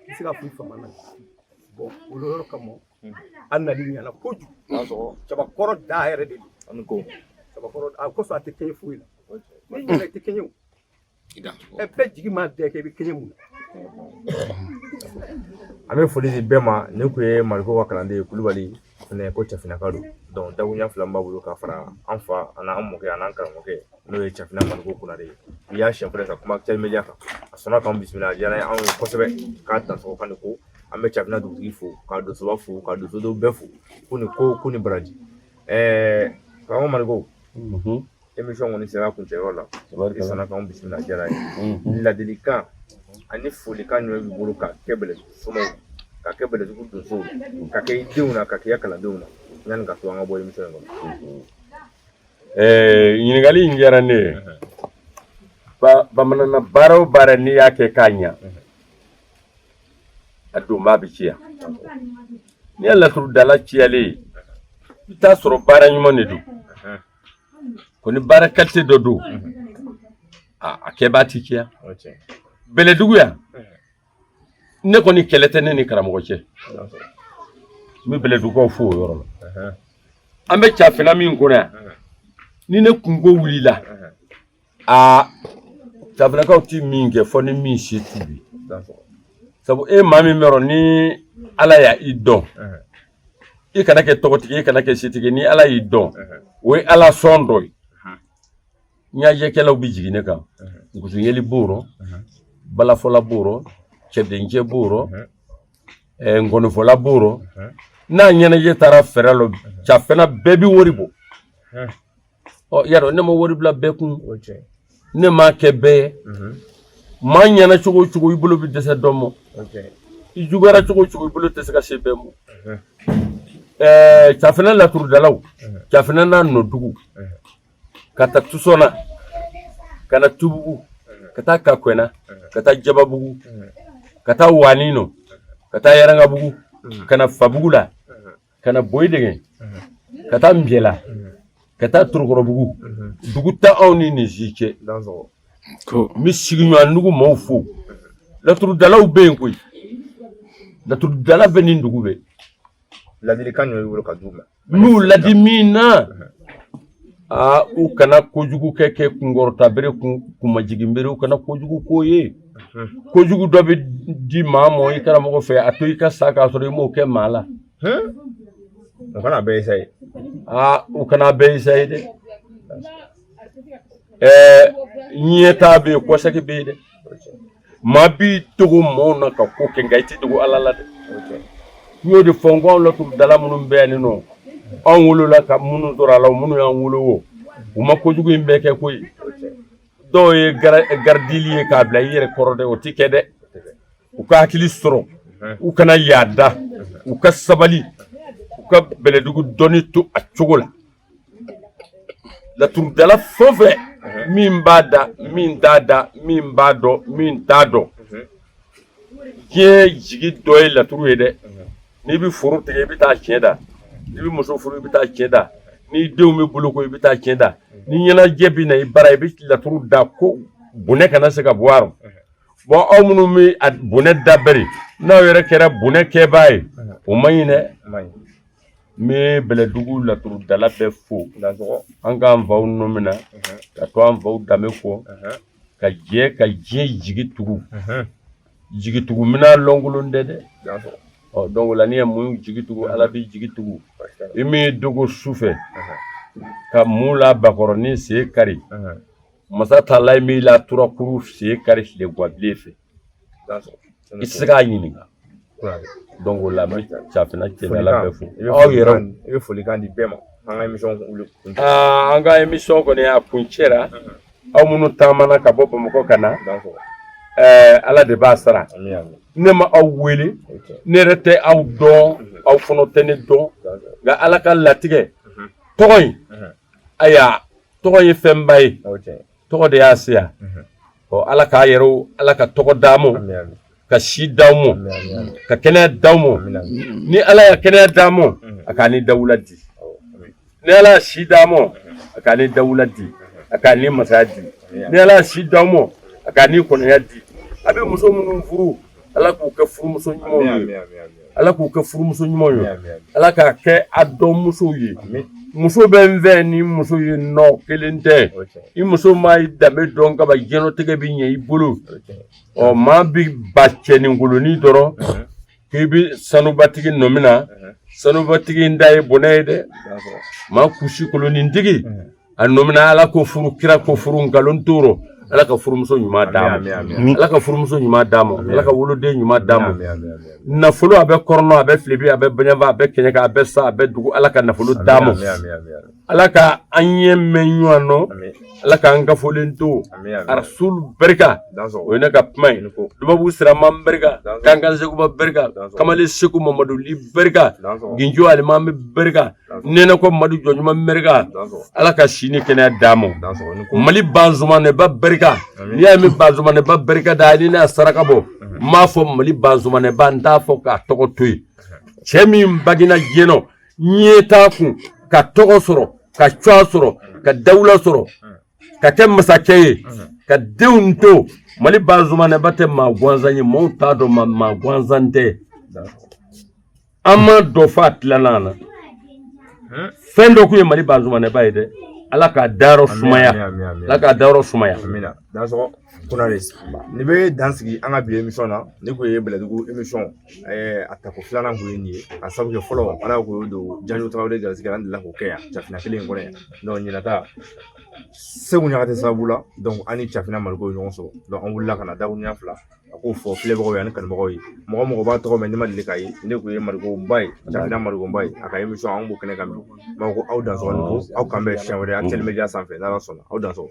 I se ka fɔ i fama na. Bon, o yɔrɔ kama, an nali ɲɛna kojugu. Cɛbakɔrɔ da yɛrɛ de don. Cɛbakɔrɔ a kosɔn, a tɛ kɛɲɛ foyi la. N'i ɲɛna, i tɛ kɛɲɛ o. Ɛ, bɛɛ jigi maa bɛɛ kɛ, i bɛ kɛɲɛ mun na? An bɛ foli di bɛɛ ma. Nin kun ye Mariko ka kalanden ye, Kulubali fɛnɛ ko Cafinaka don. Donc dakuruɲa fila min b'a bolo ka fara an fa an'an mɔkɛ an'an karamɔgɔkɛ, n'o ye Cafina Mariko Konare ye. N'i y'a siɲɛ fɔlɔ ka kuma Actuel Media kan, a sɔnna k'an bisimila, a diyara anw ye kosɛbɛ. K'a dansɔgɔ kan ko an bɛ Cafina dugutigi fo, ka donsoba fo, ka donsodenw bɛɛ fo, ko ni ko ko ni baraji. Karamɔgɔ Mariko, émission kɔni sera kuncɛyɔrɔ la. I sɔnna k'anw bisimila, a diyara an ye. Ladilikan ani folikan jumɛn b'i bolo ka kɛ Bɛlɛdugu somaw, ka kɛ Bɛlɛdugu donsow, ka kɛ i denw na, ka kɛ i ka kalandenw na, yanni ka to an ka bɔ émission in kɔnɔ? Ɲininkali in diyara ne ye. Bamananna, baara o baara, n'i y'a kɛ k'a ɲa, a donbaa bɛ ciya. N'i ye laturudala ciyalen ye, i bɛ taa sɔrɔ baara ɲuman de don. Ko ni baara qualité dɔ don, a kɛbaa ti ciya. Bɛlɛdugu yan, ne kɔni, kɛlɛ tɛ ne ni karamɔgɔ cɛ. N bɛ Bɛlɛdugukaw fo o yɔrɔ la. An bɛ Cafina min kɔnɔ yan, ni ne kunko wulila, aa, Cafinakaw ti min kɛ fɔ ni min se t'u ye. Sabu e maa min bɛ ni Ala y'a i dɔn, i kana kɛ tɔgɔtigi, i kana kɛ setigi. Ni Ala y'i dɔn, o ye Ala sɔn dɔ ye. Ɲɛnajɛkɛlaw bɛ jigin ne kan, nkusuyɛli b'o rɔ, balafɔla b'o rɔ, cɛdencɛ b'o rɔ, nkɔnifɔla b'o rɔ. N'a ɲɛnajɛ taara fɛrɛ lɔ, Cafina bɛɛ bɛ wari bɔ. Ɔ, y'a dɔn, ne ma wari bila bɛɛ kun, ne m'a kɛ bɛɛ ye. Maa ɲɛna cogo o cogo, i bolo bɛ dɛsɛ dɔ ma. I juguyara cogo o cogo, i bolo tɛ se ka se bɛɛ ma. Cafina laturudalaw, Cafina n'a nɔ dugu, ka taa Tusɔnna, ka na Tubugu, ka taa Kakɔɛna, ka taa Jababugu, ka taa Wanino, ka taa Yarangabugu, ka na Fabugu la, ka na Boyidɛgɛ, ka taa Nbiyɛla, ka taa Torokɔrɔbugu. Dugu tɛ anw ni nin si cɛ. N bɛ sigiɲɔgɔn maaw fo. Laturudalaw bɛ yen koyi, laturudala bɛ nin dugu bɛɛ. Ladilikan jumɛn b'i bolo ka d'u ma? N b'u ladi min na, aa, u kana kojugu kɛ kunkɔrɔta bere, kun kunmajigin bere. U kana kojugu k'o ye. Kojugu dɔ bɛ di maa ma i karamɔgɔ fɛ, a to i ka sa k'a sɔrɔ i m'o kɛ maa la. U kana bɛɛ ye. Aa, u kana bɛɛ ye dɛ. Ɛɛ, ɲɛtaa bɛ yen, kɔsɛgi bɛ yen dɛ. Maa b'i dogo maaw na ka ko kɛ, nka i tɛ dogo Ala la dɛ. N y'o de fɔ n ko anw laturudala minnu bɛ yan nɔ, anw wolola ka minnu sɔrɔ a la, minnu y'an wolo o, u ma kojugu in bɛɛ kɛ koyi. Dɔw ye garidili ye k'a bila i yɛrɛ kɔrɔ dɛ, o ti kɛ dɛ. U ka hakili sɔrɔ, u kana yaada, u ka sabali, u ka Bɛlɛdugu dɔnni to a cogo la. Laturudala fɛn o fɛn, min b'a da, min t'a da, min b'a dɔn, min t'a dɔn, diɲɛ jigi dɔ ye laturu ye dɛ. N'i bɛ foro tigɛ, i bɛ taa tiɲɛ da. I bɛ muso furu, i bɛ taa tiɲɛ da. Ni denw bɛ boloko, i bɛ taa tiɲɛ da. Ni ɲɛnajɛ bɛ na i bara, i bɛ laturu da ko bonɛ kana se ka bɔ a rɔ. Bon, aw minnu bɛ a bonɛ da bɛri, n'aw yɛrɛ kɛra bonɛ kɛbaa ye, o man ɲi dɛ. N bɛ Bɛlɛdugu laturudala bɛɛ fo. An k'an faw nɔ minɛ ka to an faw danbe kɔ, ka jɛ ka diɲɛ jigi tugu. Jigi tugu minɛn lɔnkolon tɛ dɛ. Ɔ, donc o la, n'i ye mun jigi tugu, Ala b'i jigi tugu. I min ye dogo su fɛ ka mun la bakɔrɔnin sen kari, masa taala ye min la turakuru sen kari tile gwabilen fɛ, i tɛ se k'a ɲininka. Donc o la, n bɛ Cafina cɛdala bɛɛ fo. Aw yɛrɛw, i bɛ folikan di bɛɛ ma an ka émission wuli. An ka émission kɔni, a kuncɛra. Aw minnu taamana ka bɔ Bamakɔ ka na, Ala de b'a sara. Ne ma aw wele, ne yɛrɛ tɛ aw dɔn, aw fana tɛ ne dɔn, nka Ala ka latigɛ tɔgɔ in, ayiwa, tɔgɔ ye fɛnba ye, tɔgɔ de y'a se yan. Ɔ, Ala k'a yɛrɛw, Ala ka tɔgɔ d'an ma, ka si d'aw ma, ka kɛnɛya d'aw ma. Ni Ala ya kɛnɛya d'an ma, a k'a ni dawula di. Ni Ala ya si d'an ma, a k'a ni dawula di, a k'a ni masaya di. Ni Ala ya si d'aw ma, a k'a ni kɔnɔya di. A bɛ muso minnu furu, Ala k'u kɛ furumuso ɲumanw ye, Ala k'u kɛ furumuso ɲumanw ye, Ala k'a kɛ a dɔnmusow ye. Muso bɛ n fɛ ni muso ye nɔ kelen tɛ. I muso ma i danbe dɔn kaban, diɲɛlatigɛ bɛ ɲɛ i bolo. Ɔ, maa bi ba cɛninkolonin dɔrɔn k'i bɛ sanubatigi nɔ min na, sanubatigi in da ye bɔnɛ ye dɛ. Maa kusi kolonintigi a nɔ min na, Ala ko furu, kira ko furu, nkalon t'o. Ala ka furumuso ɲuman d'a ma, Ala ka furumuso ɲuman d'a ma, Ala ka woloden ɲuman d'a ma. Nafolo, a bɛ kɔrɔnɔ, a bɛ filebi, a bɛ baɲaba, a bɛ kɛɲɛka, a bɛ sa, a bɛ dugu. Ala ka nafolo d'a ma. Ala ka an ɲɛ mɛn ɲɔgɔn nɔ, Ala k'an kafolen to Arasul barika. O ye ne ka kuma ye. Dubabu siraman barika, Kankan Sekuba barika, Kamalen Seku Mamadu Li barika, Ginjo Alimami barika, Nɛnɛ ko Madu Jɔɲuman barika. Ala ka si ni kɛnɛya d'a ma. Mali Banzumanɛba barika. N'i y'a mɛn Banzumanɛba barika da, ni ne y'a saraka bɔ, n b'a fɔ Mali Banzumanɛba, n t'a fɔ k'a tɔgɔ to yen. Cɛ min bagina diɲɛ nɔ, ɲɛ t'a kun, ka tɔgɔ sɔrɔ, ka cɔ sɔrɔ, ka dawula sɔrɔ, ka kɛ masakɛ ye, ka denw to. Mali Banzumanɛba tɛ maa gansan ye, maaw t'a dɔn, maa gansan tɛ. An ma dɔ fɔ a tilala an na. Fɛn dɔ kun ye Mali Banzumanɛba ye dɛ. Ala k'a dayɔrɔ sumaya, Ala k'a dayɔrɔ sumaya. Konare, ni bɛ dan sigi an ka bi émission na. Ne kun ye Bɛlɛdugu émission a tako filanan kun ye nin ye, ka sabu kɛ fɔlɔ Ala k'o don Janjo Tarawele garisɛgɛ, an delila k'o kɛ yan Cafina kelen in kɔnɔ yan. Donc ɲinata Segu Ɲagate sababu la, donc an ni Cafina Maliko ye ɲɔgɔn sɔrɔ. Donc an wulila ka na dakuruɲa fila a k'o fɔ filɛbagaw ye ani kanubagaw ye. Mɔgɔ mɔgɔ b'a tɔgɔ mɛn, ne ma deli k'a ye, ne kun ye Malikoba ye, Cafina Malikoba ye. A ka émission an b'o kɛnɛ kan bi. N b'a fɔ ko aw dansɔgɔ ni ko aw kan bɛn siɲɛ wɛrɛ Actuel Media sanfɛ, n'Ala sɔnna. Aw dansɔgɔ.